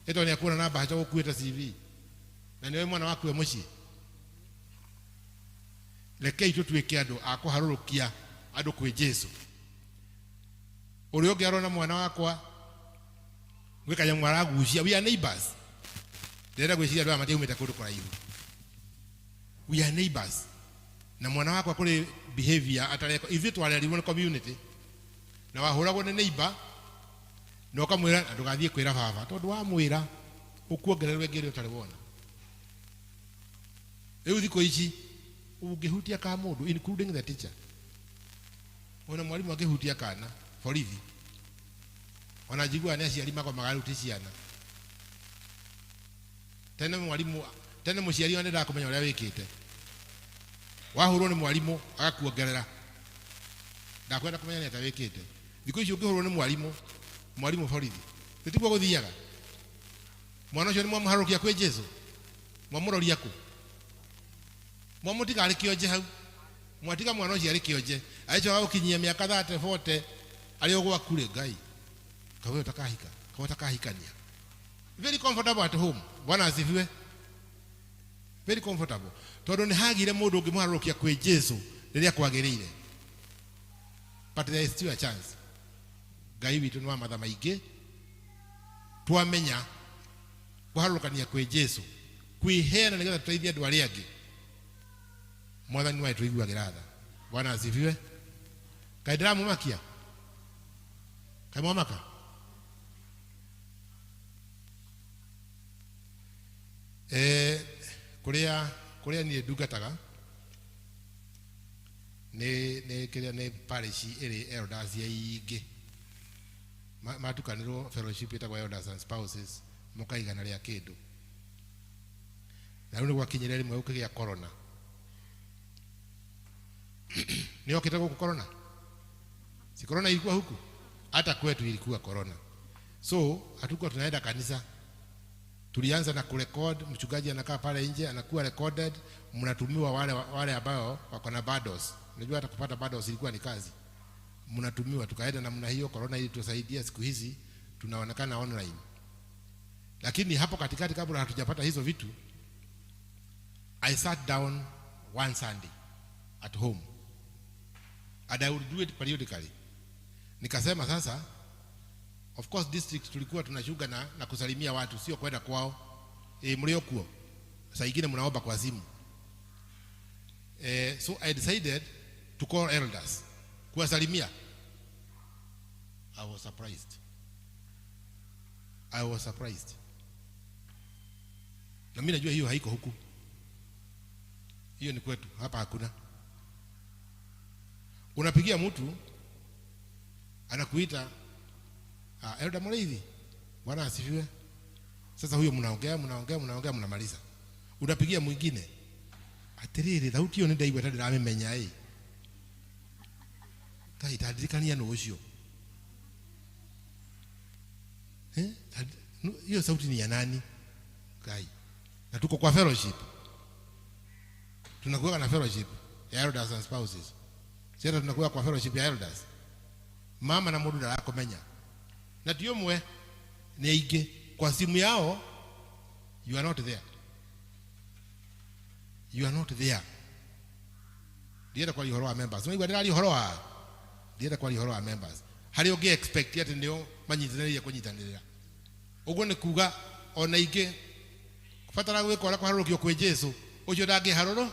Eto ni akuna namba hacha gukuita CV na niwe mwana waku we muciĩ. Rekei tũtuĩke andũ a kũharũrũkia andũ kwĩ Jesu. Ũrĩa ũngĩ arona mwana wakwa gwĩ kanyamũ aragucia, we are neighbors. Ndĩrenda gwĩciria andũ aya matiaumĩte kũndũ kũraihu. We are neighbors. Na mwana wakwa kũrĩ behavior atareka, ithuĩ twarerirwo nĩ community, na wahũragwo nĩ neighbor na ũkamwĩra na ndũgathiĩ kwĩra baba, tondũ wamwĩra ũkuongererwo ĩngĩ ĩrĩa ũtarĩ wona. Rĩu thikũ ici ũngĩhutia ka mũndũ, including the teacher, ona mwarimũ angĩhutia kana borithi, ona njiguaga nĩ aciari magomaga rĩu ti ciana. Tene mwarimũ, tene mũciari ona ndendaga kũmenya ũrĩa wĩkĩte. Wahũrwo nĩ mwarimũ agakuongerera, ndakwenda kũmenya nĩ atĩa wĩkĩte. Thikũ ici ũngĩhũrwo nĩ mwarimũ, mwarimũ borithi, tiguo gũthiaga. Mwana ũcio nĩ mwamũharũrũkia kwĩ Jesu, mwamũroria kũ? Mwamũtiga arĩ kĩonje hau, mwatiga mwana ũcio arĩ kĩonje, agĩcoka gũkinyia mĩaka 30, 40 arĩ o gwaku rĩ, Ngai kawe ũtakahika, kawe ũtakahikania. Very comfortable at home. Bwana asifiwe. Very comfortable, tondũ nĩ hagire mũndũ ũngĩmũharũrũkia kwĩ Jesu rĩrĩa kwagĩrĩire. But there is still a chance. Ngai witũ nĩ wa matha maingĩ, twamenya kũharũrũkania kwĩ Jesu, kwĩheana nĩgetha tũteithie andũ arĩa angĩ, Mwathani wae tũiguagĩra tha. Bwana asifiwe. Kaĩ ndĩramũmakia? Kaĩ mwamaka? Kũrĩa niĩ ndungataga nĩ kĩrĩa nĩ parish ĩrĩ elders aingĩ, matukanĩrwo fellowship ĩtagwo elders and spouses, mũkaigana rĩa kĩndũ. Na rĩu nĩ gwakinyire rĩmwe gũkĩgĩa corona. Nĩ yokĩte gũkũ corona? Si corona ilikuwa huku? Hata kwetu ilikuwa corona. So hatukuwa tunaenda kanisa. Tulianza na kurecord, mchungaji anakaa pale nje anakuwa recorded, mnatumiwa wale ambao wako na bundles. Unajua hata kupata bundles ilikuwa ni kazi. Mnatumiwa, tukaenda namna hiyo. Corona ilitusaidia, siku hizi tunaonekana online. Lakini hapo katikati kabla hatujapata hizo vitu, I sat down one Sunday at home, and I would do it periodically. Nikasema sasa, of course district tulikuwa tunashuka na kusalimia watu, sio kwenda kwao. Mliokuo saa ingine mnaomba kwa simu. So I decided to call elders kuwasalimia. I was surprised. I was surprised. Na mimi najua hiyo haiko huku, hiyo ni kwetu hapa, hakuna. Unapigia mtu anakuita Elder Mureithi, Bwana asifiwe. Sasa huyo mnaongea mnaongea mnaongea mnamaliza, unapigia mwingine, atiriri thauti iyo nindaigua ta ndiramimenya ĩ, Ngai tandirikania nũ ũcio. Eh, hiyo sauti ni ya nani? Ngai. Na tuko kwa fellowship, tunakuwa na fellowship ya elders and spouses. Sasa tunakuwa kwa fellowship ya elders, mama na mundu ndarakomenya na ti ũmwe, nĩ aingĩ. Kwa simu yao you are not there, you are not there. Ndienda kwaria ũhoro wa members, waigua ndĩraria ũhoro wa, ndienda kwaria ũhoro wa members harĩa ũngĩ expect atĩ nĩo manyitanĩrĩire kũnyitanĩrĩra. Ũguo nĩ kuga ona ingĩ batara gwĩka ũrĩa kũharũrũkio kwĩ Jesu, ũcio ndangĩharũrũ,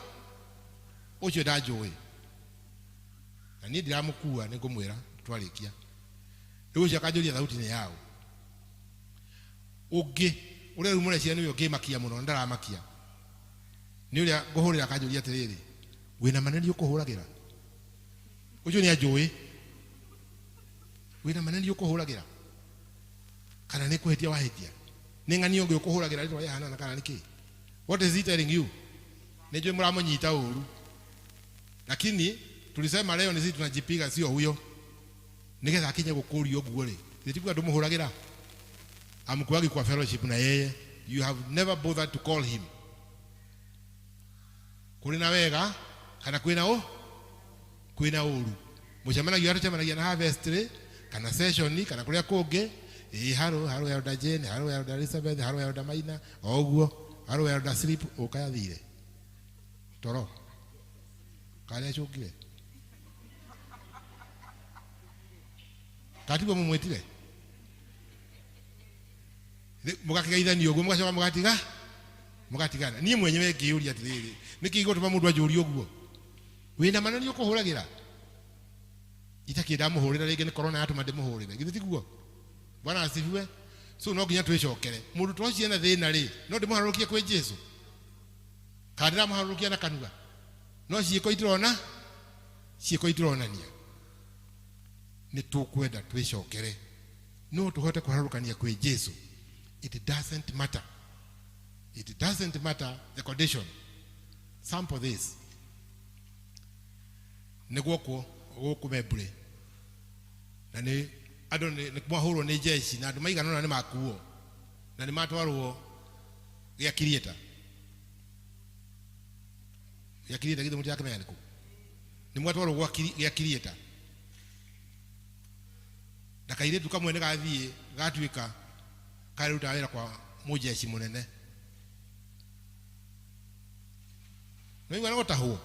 ũcio ndanjũĩ na niĩ ndiramũkua, nĩ ngũmwĩra twarĩkia. Rĩu ũcio akanjũria thauti nĩ yaũ. Ũngĩ ũrĩa rĩu mũreciria nĩwe ũngĩmakia mũno, ndaramakia nĩ ũrĩa ngũhũrĩra akanjũria atĩrĩrĩ, wĩna ma nĩ ũkũhũragĩra? Ũcio nĩ anjũĩ. Wĩna ma nĩ ũkũhũragĩra kana nĩ kũhĩtia wahĩtia? Nĩ ng'ani ũngĩ ũkũhũragĩra rĩtwa rĩahanana kana nĩ kĩ? What is he telling you? Nĩ njũĩ mũramũnyita ũru, lakini tulisema leo ni sisi tunajipiga, sio huyo. Nigetha akinye gũkũria ũguo rĩ, githĩ ndũmũhũragĩra? Amkuagi kwa fellowship na yeye, you have never bothered to call him. Kũrĩ na wega kana kwĩna ũ, kwĩna ũru, mũcemanagia tũcemanagia na harvest rĩ, kana session, kana kũrĩa kũngĩ. Ĩ harũ harũ Elder Jane, harũ Elder Elizabeth, harũ Elder Maina, o ũguo harũ Elder Sleep ũkayathire toro karĩa acũngire katiguo mũmwĩtire, mũgakĩgeithania ũguo, mũgacoka mũgatiga mũgatigana. Niĩ mwenyewe ngĩyũria atĩrĩrĩ, nĩkĩ gĩgũtũma mũndũ anjũrie ũguo? Wĩna ma nĩ ũkũhũragĩra? Itakĩ ndamũhũrĩra rĩngĩ, nĩ corona yatũma ndĩmũhũrĩre, githĩ tiguo? Bwana asifiwe. So no nginya twĩcokere. Mũndũ ta ũcio ena thĩna rĩ, no ndĩmũharũrũkie kwĩ Jesu kana ndĩramũharũrũkia na kanua? No ciĩko itirona, ciĩko itironania. Nĩ tũkwenda twĩcokere, no tũhote kũharũrũkania kwĩ Jesu. It doesn't matter, it doesn't matter the condition. Sample this nĩ gwokwo gũkũ Membure, na nĩ andũ nĩ mwahũrwo nĩ jeshi, na andũ maigana ũna nĩ makuo na nĩ matwarwo gĩa Kirieta. Gĩa Kirieta, githĩ mũtirakĩmenya nĩkũ? Nĩ mwatwarwo gwa gĩa Kirieta, na kairĩtu kamwe nĩ gathiĩ gatuĩka karutaga wĩra kwa mũjeshi mũnene. Nĩwaigua nĩ gũtahwo,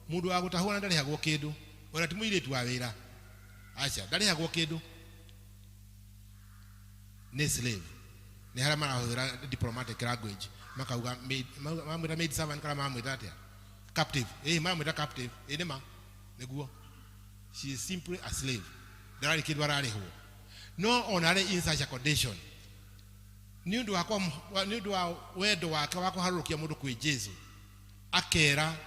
mũndũ wa gũtahwo na ndarĩhagwo kĩndũ, ona ti mũirĩtu wa wĩra, aca, ndarĩhagwo kĩndũ, nĩ slave. Nĩ harĩa marahũthĩra diplomatic language, makauga maid, mamwĩta maid servant kana mamwĩta atĩa? Captive. Ĩ mamwĩta captive. Ĩ nĩma nĩguo, she is simply a slave, ndararĩ kĩndũ ararĩhwo. No ona arĩ in such a condition, nĩ ũndũ wa nĩ ũndũ wa wendo wake wa kũharũrũkia mũndũ kwĩ Jesu, akera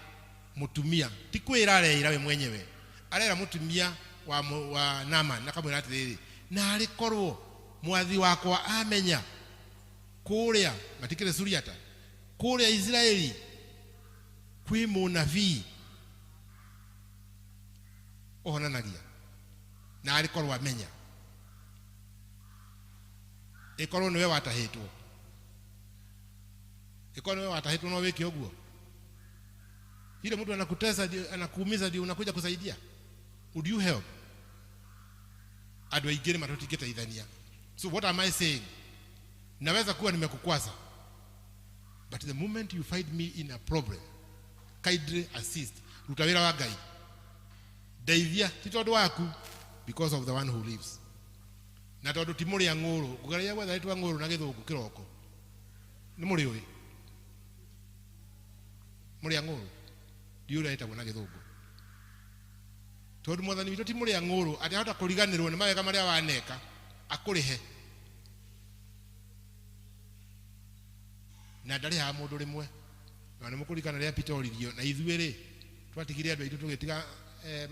mũtumia, ti kwĩra areira we mwenyewe, arera mũtumia wa Naaman, akamwĩra atĩrĩrĩ, na arĩ korwo mwathi wakwa amenya kũrĩa matikĩrĩ Suriata, kũrĩa Isiraeli kwĩ mũnabii ũhonanagia, na arĩ korwo amenya, ĩkorwo nĩwe watahĩtwo, ĩkorwo nĩwe watahĩtwo, no wĩke ũguo? Ile mtu anakutesa ndio anakuumiza ndio unakuja kusaidia? Would you help? Andũ aingĩ nĩ matũtingĩteithania. So what am I saying? Naweza kuwa nimekukwasa, but the moment you find me in a problem, kindly assist. Ruta wĩra wa Ngai, ndeithia, ti tondũ waku, because of the one who lives, na tondũ ti mũrĩa ng'ũrũ. Ngũgeria gwetha rĩtwa ng'ũrũ na gĩthũngũ kĩroko. Nĩ mũrĩũĩ mũrĩa ng'ũrũ? Ndiũĩ ũrĩa ĩtagwo na gĩthũngũ, tondũ mwathani witũ ti mũrĩa ng'ũrũ atĩ ahota kũriganĩrwo nĩ mawega marĩa waneka akũrĩhe. Na ndarĩhaga mũndũ rĩmwe. Na nĩ mũkũririkana rĩrĩa Peter oririo na ithuĩ rĩ twatigire andũ aitũ tũgĩtiga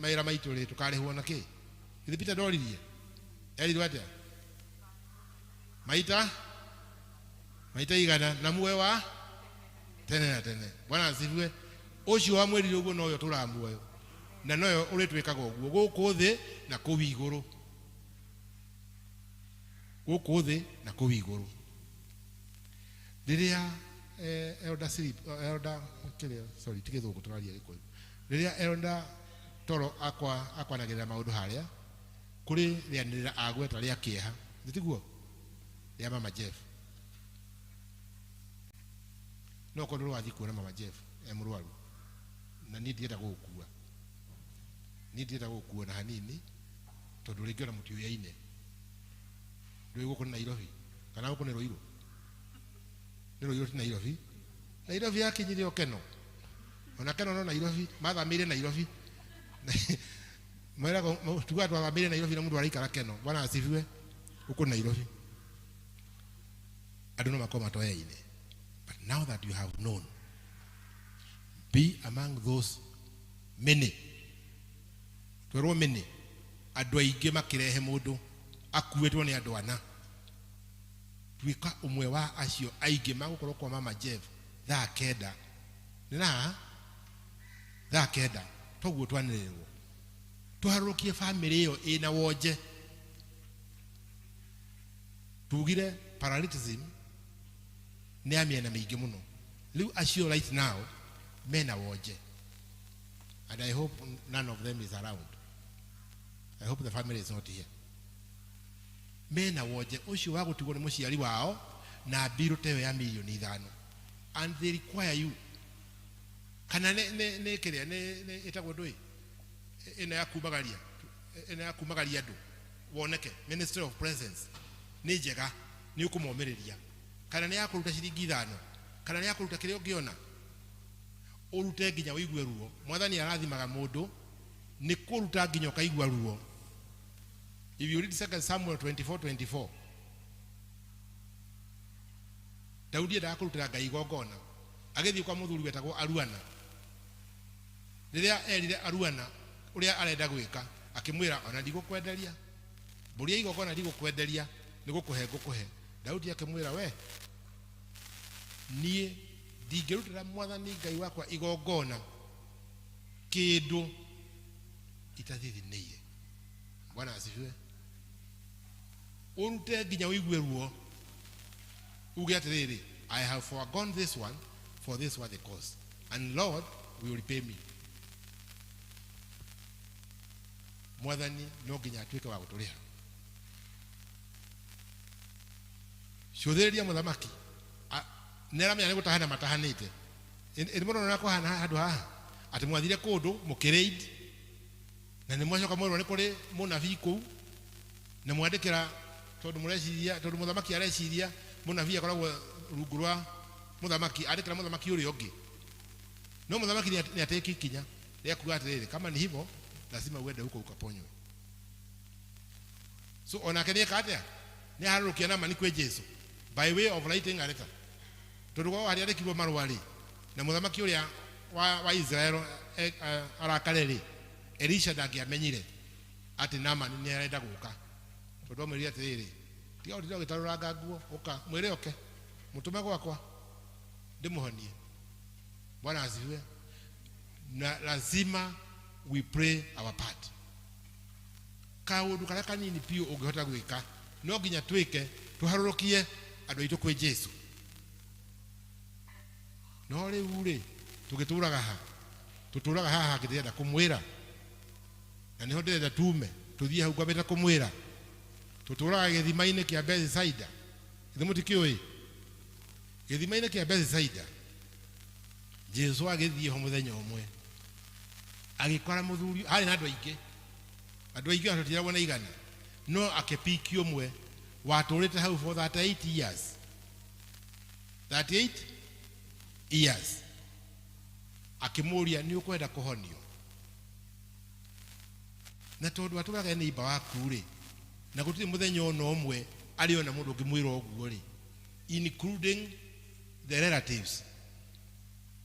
mawĩra maitũ rĩ tũkarĩhwo na kĩ? Githĩ Peter ndoririe? Erirwo atĩa? Maita maita igana na muoyo wa tene na tene. Bwana asifiwe. Ũcio wamwĩrire ũguo nowe ũtũraga muoyo na nowe ũrĩtwĩkaga ũguo gũkũ thĩ na kũu igũrũ, gũkũ thĩ na kũu igũrũ. Rĩrĩa Elder Philip, Elder kĩrĩa, sorry, ti gĩthũngũ tũraria gĩkũyũ. Rĩrĩa Elder Toro akwanagĩrĩra maũndũ harĩa kũrĩ rĩanĩrĩra agweta rĩa kĩeha, nĩ tiguo rĩa Mama Jeff. No korwo ndũrĩ wathiĩ kuona Mama Jeff e mũrwaru, na niĩ ndirenda gũgũkua, niĩ ndirenda gũgũkua na hanini, tondũ rĩngĩ ona mũtiũyaine. Ndũĩ gũkũ nĩ Nairobi kana gũkũ nĩ Ruiru? Nĩ Ruiru ti Nairobi. Nairobi yakinyire o Keno, ona Keno no Nairobi, mathamĩire Nairobi. Mwĩragwo tugaga twathamĩire Nairobi na mũndũ araikara Keno. Bwana asifiwe. Gũkũ Nairobi andũ no makorwo matoyaine, but now that you have known, be among those many. Twerwo many, andũ aingĩ makĩrehe mũndũ akuĩtwo nĩ andũ ana. Tuĩka ũmwe wa acio aingĩ magũkorwo kwa Mama Jeff thaa kenda. Nĩ na thaa kenda toguo twanĩrĩrwo tũharũrũkie bamĩrĩ ĩyo ĩna wonje. Tugire paralyticism nĩ ya mĩena mĩingĩ mũno. Rĩu acio right now mena wonje, and I hope none of them is around. I hope the family is not here. Mena wonje ũcio wa gũtigwo nĩ mũciari wao na mbirũ ta ĩyo ya mirioni ithano, and they require you kana nĩ kĩrĩa nĩ ĩtagwo ndũĩ ĩno ya kumagaria, ĩno ya kumagaria andũ woneke. Ministry of Presence nĩ njega, nĩ ũkũmomĩrĩria, kana nĩ ya kũruta ciringi ithano, kana nĩ ya kũruta kĩrĩa ũngĩona ũrute nginya ũigue ruo. Mwathani arathimaga mũndũ nĩ kũruta nginya ũkaigua ruo. If you read 2 Samuel 24:24, Daudi endaga kũrutĩra Ngai igongona, agĩthiĩ kwa mũthuri wetagwo Aruana. Rĩrĩa erire Aruana ũrĩa arenda gwĩka, akĩmwĩra ona ndigũkwenderia mbũri ya igongona, ndigũkwenderia, nĩ gũkũhe ngũkũhe. Daudi akĩmwĩra, we niĩ ndingĩrutĩra mwathani Ngai wakwa igongona kĩndũ itathithinĩire. Bwana asifiwe. Ũrute nginya ũigue ruo, uge atĩrĩrĩ, I have foregone this one for this worthy cause, and Lord will repay me. Mwathani no nginya atuĩke wa gũtũrĩha. Cũthĩrĩria mũthamaki nĩ aramenya nĩ gũtahana matahanĩte. Ĩ mũrona ũrĩa kũhana handũ haha, atĩ mwathire kũndũ mũkĩraid na nĩ mwacoka mwerwo nĩ kũrĩ mũnabii kũu na mwandĩkĩra, tondũ mũreciria, tondũ mũthamaki areciria mũnabii akoragwo rungu rwa mũthamaki, andĩkĩra mũthamaki ũrĩa ũngĩ. No mũthamaki nĩ atĩki ikinya rĩa kuga atĩrĩrĩ, kama ni hivyo lazima uende huko ukaponywe. So onake nĩ eka atĩa? Nĩ aharũrũkia Naamani kwĩ Jesu by way of writing a letter, tondũ kwao harĩa andĩkirwo marũa rĩ, na mũthamaki ũrĩa wa Israel arakare rĩ, Elisha ndangĩamenyire atĩ Naamani nĩ arenda gũka, tondũ amwĩrire atĩrĩrĩ, tiga gũtinda ũgĩtarũranga nguo, ũka mwĩre oke mũtũme gwakwa ndĩmũhonie. Bwana asifiwe. Na lazima we play our part. Kaũndũ karĩa kanini biũ ũngĩhota gwĩka no nginya twĩke, tũharũrũkie andũ aitũ kwĩ Jesu. No rĩu rĩ, tũgĩtũraga ha? Tũtũraga haha ngĩrenda kũmwĩra, na nĩho ndĩrenda tume tũthiĩ hau ngwambĩte kũmwĩra. Tũtũraga gĩthima-inĩ kĩa Bethsaida. Githĩ mũtikĩũĩ gĩthima-inĩ kĩa Bethsaida? Jesu agĩthiĩ ho mũthenya ũmwe agĩkora mũthuri harĩ na andũ aingĩ, andũ aingĩ ona tũtiragwo na igana, no akĩpiki ũmwe watũrĩte hau for 38 years, 38 years. Akĩmũria, nĩ ũkwenda kũhonio? Na tondũ atũraga nĩ imba waku rĩ, na gũtirĩ mũthenya ona ũmwe arĩ ona mũndũ ũngĩmwĩra ũguo rĩ, including the relatives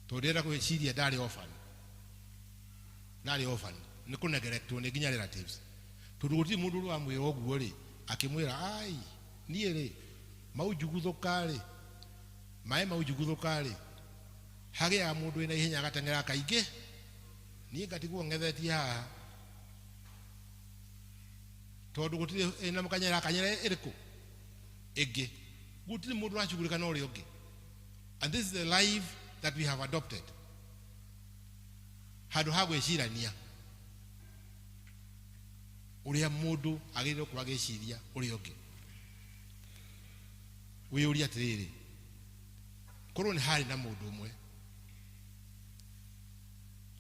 tondũ ndĩrenda gwĩciria ndarĩ orphan, ndarĩ orphan, nĩ kũnegeretwo nĩ nginya relatives, tondũ gũtirĩ mũndũ ũrĩ wamwĩra ũguo rĩ, akĩmwĩra ai niĩ rĩ maunjuguthũka rĩ, maĩ maunjuguthũka rĩ, hagĩaga mũndũ wĩna ihenya agateng'era kaingĩ, niĩ ngatigwo ng'ethetie haha tondũ gũtirĩ ĩna mũkanyera kanyera ĩrĩkũ ĩngĩ, gũtirĩ mũndũ ũracugurĩka na ũrĩa ũngĩ. And this is the life that we have adopted. Handũ ha gwĩcirania ũrĩa mũndũ agĩrĩirwo gũkorwo agĩciria ũrĩa ũngĩ, wĩyũrie atĩrĩrĩ, korwo nĩ harĩ na mũndũ ũmwe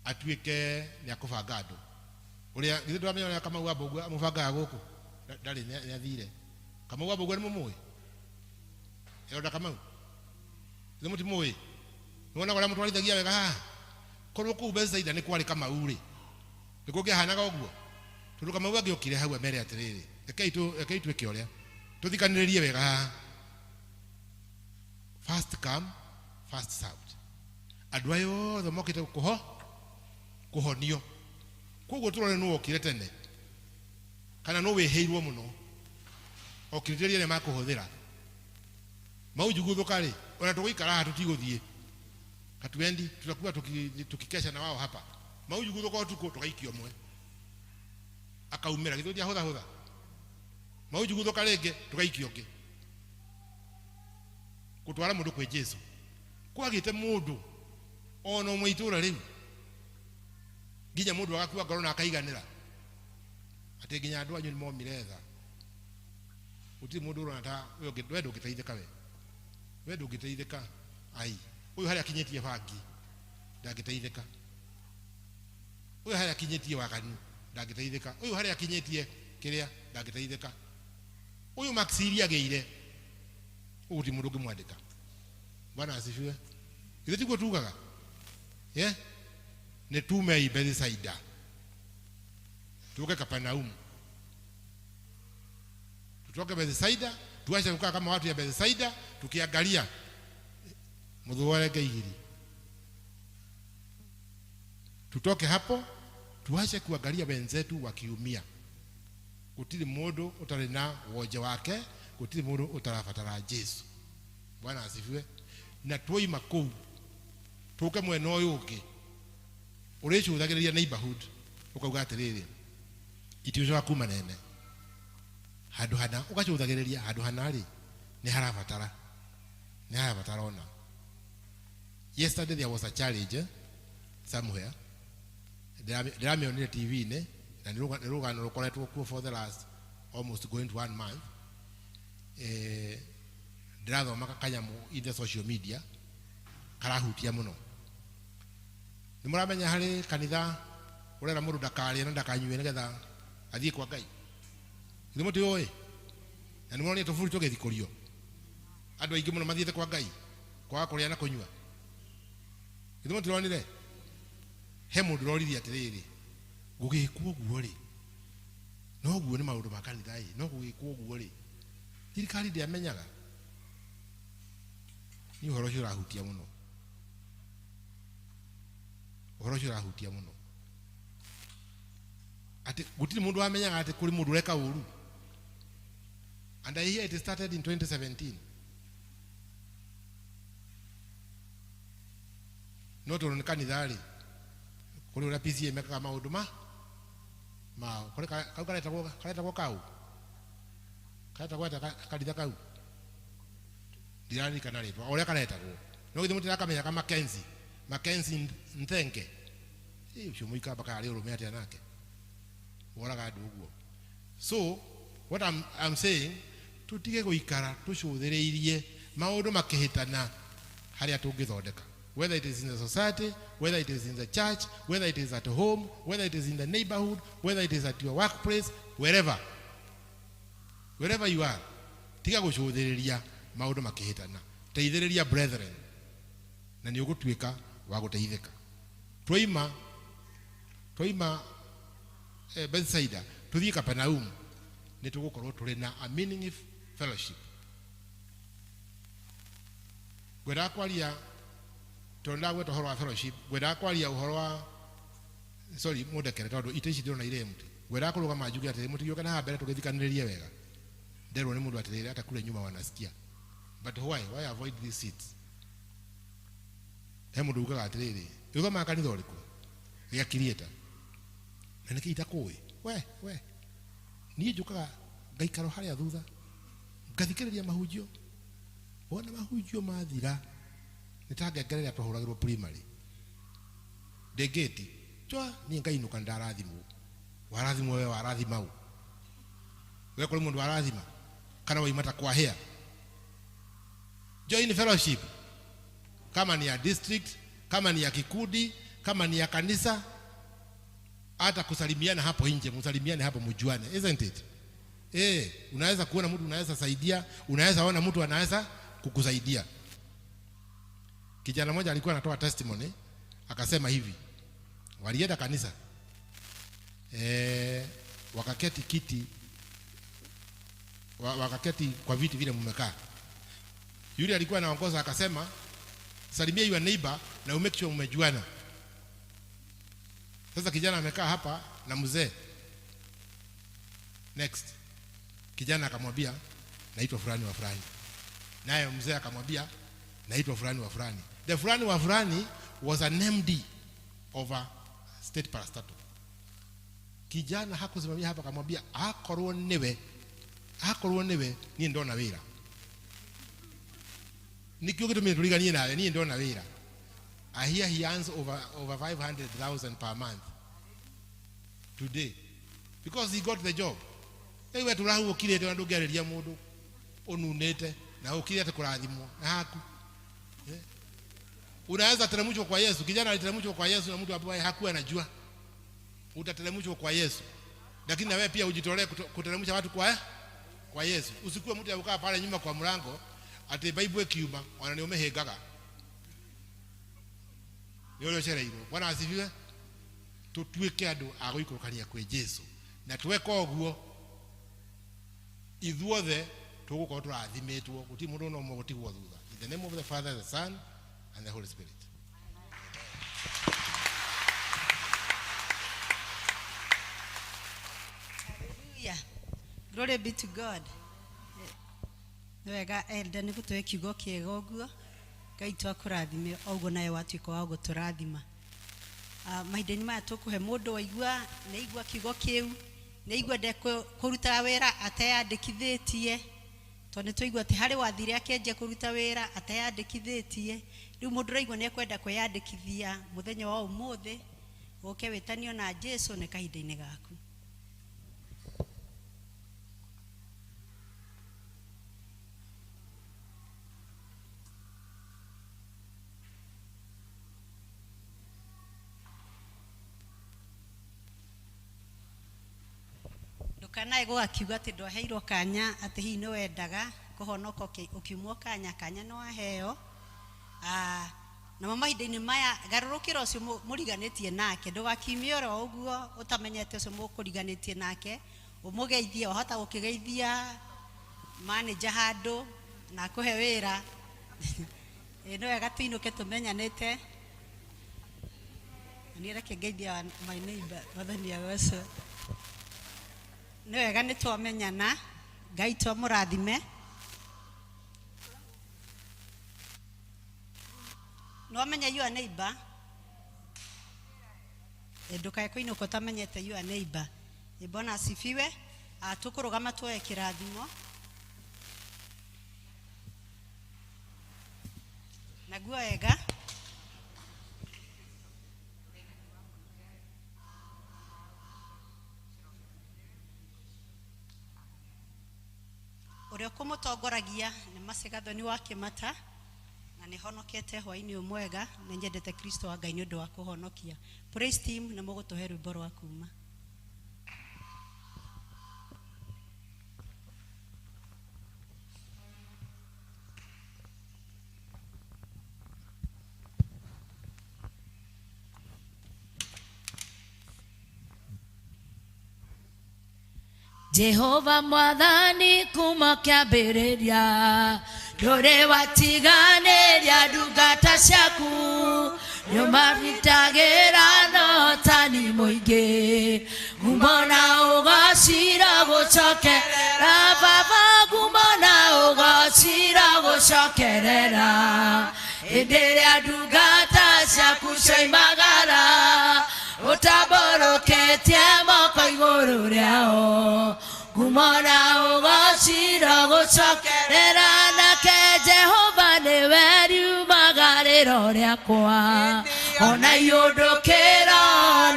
atuĩke nĩ akũbanga andũ ũrĩa githĩ ndũramenya ũrĩa Kamau wa Mbũgua amũbangaga gũkũ, ndarĩ nĩ athire. Kamau wa Mbũgua nĩ mũmũĩ? Elda Kamau githĩ mũtimũĩ? Nĩwonaga ũrĩa mũtwarithagia wega haha? Korwo kũu Bethisaida nĩ kwarĩ Kamau rĩ, nĩ kũngĩahanaga ũguo? Tondũ Kamau angĩokire hau amere atĩrĩrĩ, rekei twĩke ũrĩa, tũthikanĩrĩrie wega haha, first come first served, andũ aya othe mokĩte kũhonio, koguo tũrore nũ okire tene kana nũ wĩhĩirwo mũno, okirĩrĩria arĩa makũhũthĩra maunjuguthũka rĩ, ona tũgũikara haha tũtigũthiĩ, hatuendi, tutakuwa tukikesha na wao hapa. Maunjuguthũka ũtukũ tũgaikia ũmwe akaumĩra, githĩ ũtiahũthahũtha? Maunjuguthũka rĩngĩ tũgaikia ũngĩ, gũtwara mũndũ kwĩ Jesu. Kwagĩte mũndũ ona ũmwe itũũra rĩu, nginya mũndũ agakua ngoro na akaiganĩra atĩ nginya andũ anyu nĩmomire tha, gũtirĩ mũndũ ũrona ta we ndũngĩteithĩka, we ndũngĩteithĩka, ai ũyũ harĩa akinyĩtie bangi ndangĩteithĩka, ũyũ harĩa akinyĩtie waganu ndangĩteithĩka, ũyũ harĩa akinyĩtie kĩrĩa ndangĩteithĩka, ũyũ max iria agĩire, ũyũ ti mũndũ ũngĩmwandĩka. Bwana asifiwe. Ithuĩ tiguo tugaga? Yeah? Nĩ tume Bethisaida tuke Kapernaumu, tutoke Bethisaida, tuache kukaa kama watu ya Bethisaida tukiangalia muthuore igiri. Tutoke hapo tuache kuangalia wenzetu wakiumia. Gutiri mundu utari na woje wake, gutiri mundu utarabatara Jesu. Bwana asifiwe. Na twoima kuu tuke mwena uyu ungi uricũthagĩrĩria neighborhood, ukauga atiriri itiucoka kuma nene handu hana, ugacũthagĩrĩria handu hana ri ni harabatara, ni harabatara ona. Yesterday there was a challenge somewhere, ndiramĩonire TV-inĩ na nĩ rũgano rũkoretwo kuo for the last almost going to 1 month. Ndĩrathoma kanyamũ in the social media karahutia mũno. Nĩ mũramenya harĩ kanitha ũrera mũndũ ndakarĩe na ndakanyue nĩgetha athiĩ kwa Ngai? Githĩ mũtiũĩ? Na nĩ mũronire tũburi tũgĩthikũrio, andũ aingĩ mũno mathiĩte kwa Ngai kwaga kũrĩa na kũnyua. Githĩ mũtironire? He mũndũ ũroririe atĩrĩrĩ, gũgĩkwo ũguo rĩ, no ũguo nĩ maũndũ ma kanitha ĩ, no gũgĩkwo ũguo rĩ, thirikari ndĩamenyaga. Ni ũhoro ũcio ũrahutia mũno, ũhoro ũcio ũrahutia mũno, atĩ gũtirĩ mũndũ wamenyaga atĩ kũrĩ mũndũ ũreka ũru. And I hear it started in 2017. No tondũ nĩ kanitha rĩ, kũrĩ ũrĩa PCA mekaga maũndũ mao, kũrĩ kau karetagwo kau, karetagwo atĩa kanitha kau, ndiraririkana rĩtwa o ũrĩa karetagwo, no githĩ mũtirakamenya ka Mackenzie, Mackenzie Nthenge. Ũcio mũikamba karĩ ũrũme atĩa nake woraga andũ ũguo. So what I'm saying, tutige gũikara tũcũthĩrĩirie maũndũ makĩhĩtana harĩa tũngĩthondeka, whether it is in the society, whether it is in the church, whether it is at home, whether it is in the neighborhood, whether it is at your workplace, wherever, wherever you are, tiga gũcũthĩrĩria maũndũ makĩhĩtana, teithĩrĩria brethren na nĩ ũgũtuĩka wa gũteithĩka. Twaima Bethsaida tuthiĩ Capernaum, nĩ tũgũkorwo tũrĩ na a meaningful fellowship. Ngwendaga kwaria tondũ ndagweta ũhoro wa fellowship, ngwendaga kwaria ũhoro wa sorry mũndekere tondũ itĩ ici ndĩrona irĩ empty. Ngwendaga kũrũgama njuge atĩrĩ, mũtigĩũke na haha mbere tũgĩthikanĩrĩrie wega. Nderwo nĩ mũndũ atĩrĩrĩ, hata kule nyuma wanasikia. But why? Why avoid these seats? He mũndũ ugaga atĩrĩrĩ, ũthomaga kanitha ũrĩkũ? Gĩa Creator. Na nĩkĩ itakũĩ? We. Niĩ njũkaga ngaikara harĩa thutha, ngathikĩrĩria mahunjio. Wona mahunjio mathira, nĩ ta ngengere ĩrĩa twahũragĩrwo primary. Ndĩ ngĩti, chwa, niĩ ngainũka nĩndarathimwo. Warathimwo we warathima ũ? We kũrĩ mũndũ warathima? Kana waima ta kwahĩa? Join fellowship. Kama ni ya district, kama ni ya kikundi, kama ni ya kanisa, hata kusalimiana hapo nje, msalimiane hapo mjuane, isn't it? Unaweza kuona mtu unaweza saidia, unaweza ona mtu anaweza kukusaidia. Kijana mmoja alikuwa anatoa testimony, akasema hivi, walienda kanisa, wakaketi kiti, wakaketi kwa viti vile mmekaa. Yule alikuwa anaongoza akasema, salimia your neighbor na umake sure mmejuana. Sasa kijana amekaa hapa na mzee. Next. Kijana akamwambia naitwa fulani wa fulani. Naye mzee akamwambia naitwa fulani wa fulani. The fulani wa fulani was an MD of a state parastatal. Kijana hakusimamia hapa akamwambia akorwo niwe, akorwo niwe niĩ ndona wĩra. Nikio gĩtũmire tũriganie nawe, niĩ ndona wĩra. I hear he earns over 500,000 per month today because he got the job. Rĩu we tũrahu ũkirĩte na ndũngĩarĩria mũndũ ũnunĩte na ũkirĩte kũrathimwo na haku. Unaweza teremshwa kwa Yesu. Kijana aliteremshwa kwa Yesu na mtu ambaye hakuwa anajua. Utateremshwa kwa Yesu. Lakini na wewe pia ujitolee kuteremsha watu kwa Yesu. Usikuwe mtu ya kukaa pale nyuma kwa mlango ati Bible ikiuma ona ni umehingaga. Nĩ ũrĩa ũcereirwo. Bwana asifiwe. Tũtuĩke andũ a gũikũrũkania kwĩ Jesu. Na tweka ũguo ithuothe tũgũkorwo tũrathimĩtwo, gũtirĩ mũndũ ona ũmwe gũtigwo thutha. In the name of the Father, the Son, and the Holy Spirit. Hallelujah. Glory be to God. Nĩ wega elder nĩ gũtũhe kiugo kĩega ũguo. Ngai twakũrathime o ũguo nawe watuĩka wa gũtũrathima. Mahinda-inĩ maya tũkũhe mũndũ waigua, nĩ aigua kiugo kĩu, nĩ aigua ndekũruta wĩra ateyandĩkithĩtie, tondũ nĩ twaigua atĩ harĩ wathire akĩanjia kũruta wĩra ateyandĩkithĩtie. Rĩu mũndũ ũraigua nĩ ekwenda kwĩyandĩkithia mũthenya wa ũmũthĩ, ũke wĩtanio na Jesu nĩ kahinda-inĩ gaku. Ndũkanae gũgakiuga atĩ ndwaheirwo kanya atĩ hihi nĩ wendaga kũhonoka ũkiumwo kanya, kanya nĩ waheo. Namo mahinda-inĩ maya garũrũkĩra ũcio mũriganĩtie nake, ndũgakiumie oro ũguo ũtamenyete ũcio mũkũriganĩtie nake, ũmũgeithie, wahota gũkĩgeithia manager handũ na akũhe wĩra. Nĩ wega tũinũke tũmenyanĩte. Na niĩ reke ngeithie my neighbor, Mwathani agocwo. Nĩ wega nĩ twamenyana, Ngai twamũrathime. Nĩ wamenya your neighbor? Ndũkae kũinũka ũtamenyete your neighbor. Bwana asifiwe. Tũkũrũgama tuoe kĩrathimo. Naguo wega. Ũrĩa ũkũmũtongoragia nĩ Mercy Gathoni wa Kĩmata, na nĩ honokete hwaĩ-inĩ ũyũ mwega, nĩ nyendete Kristo wa Ngai nĩ ũndũ wa kũhonokia. Praise team, nĩ mũgũtũhe rwĩmbo rwa kuma. Jehova mwathani kuma kĩambĩrĩria Ndũrĩ watiganĩria ndungata ciaku, nĩũmahitagĩra na ũhotani mũingĩ. Ngumo na ũgacira gũcokerera baba, ngumo na ũgacira gũcokerera. Hĩndĩ ĩrĩa ndungata ciaku cioimagara, ũtambũrũkĩtie moko igũrũ rĩao. Ngumo na ũgacira gũcokerera, nake Jehova nĩwe riumagarĩro rĩakwa. Ona iũndũkĩro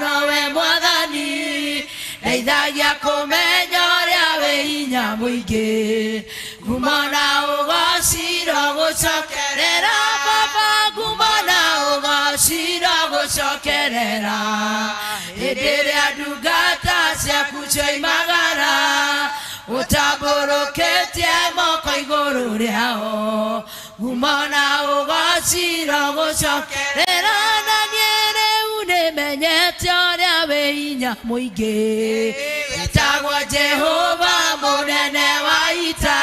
nowe Mwathani, ndeithagia kũmenya ũrĩa wĩ hinya mũingĩ. Ngumo na ũgacira gũcokerera baba, ngumo na ũgacira gũcokerera. Hĩndĩ ĩrĩa ndungata ciaku cioimagara, ũtambũrũkĩtie moko igũrũ rĩao. Ngumo na ũgacira gũcokerera, na niĩ rĩu nĩmenyete ũrĩa wĩ hinya mũingĩ. Wĩtagwo Jehova mũnene wa ita,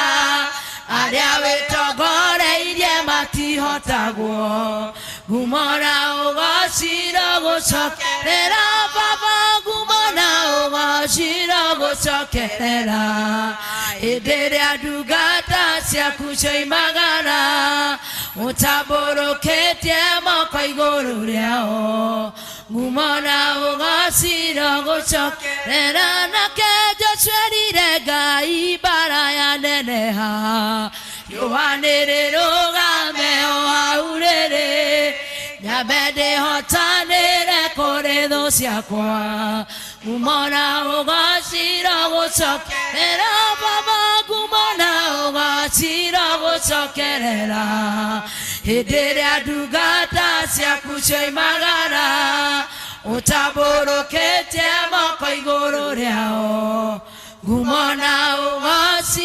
arĩa wĩtongoreirie matihotagwo. Ngumo na ũgacira gũcokerera baba, ngumo na ũgacira gũcokerera. Hĩndĩ ĩrĩa ndungata ciaku cioimagara, ũtambũrũkĩtie moko igũrũ rĩao. Ngumo na ũgacira gũcokerera, nake Joshua erire Ngai mbara yaneneha. Riũa nĩrĩrũgame o hau rĩrĩ, nyambe ndĩhotanĩre kũrĩ thũ ciakwa. Ngumo na ũgacira gũcokerera baba, ngumo na ũgacira gũcokerera. Hĩndĩ ĩrĩa ndungata ciaku cioimagara, ũtambũrũkĩtie moko igũrũ rĩao. Ngumo na ũgacira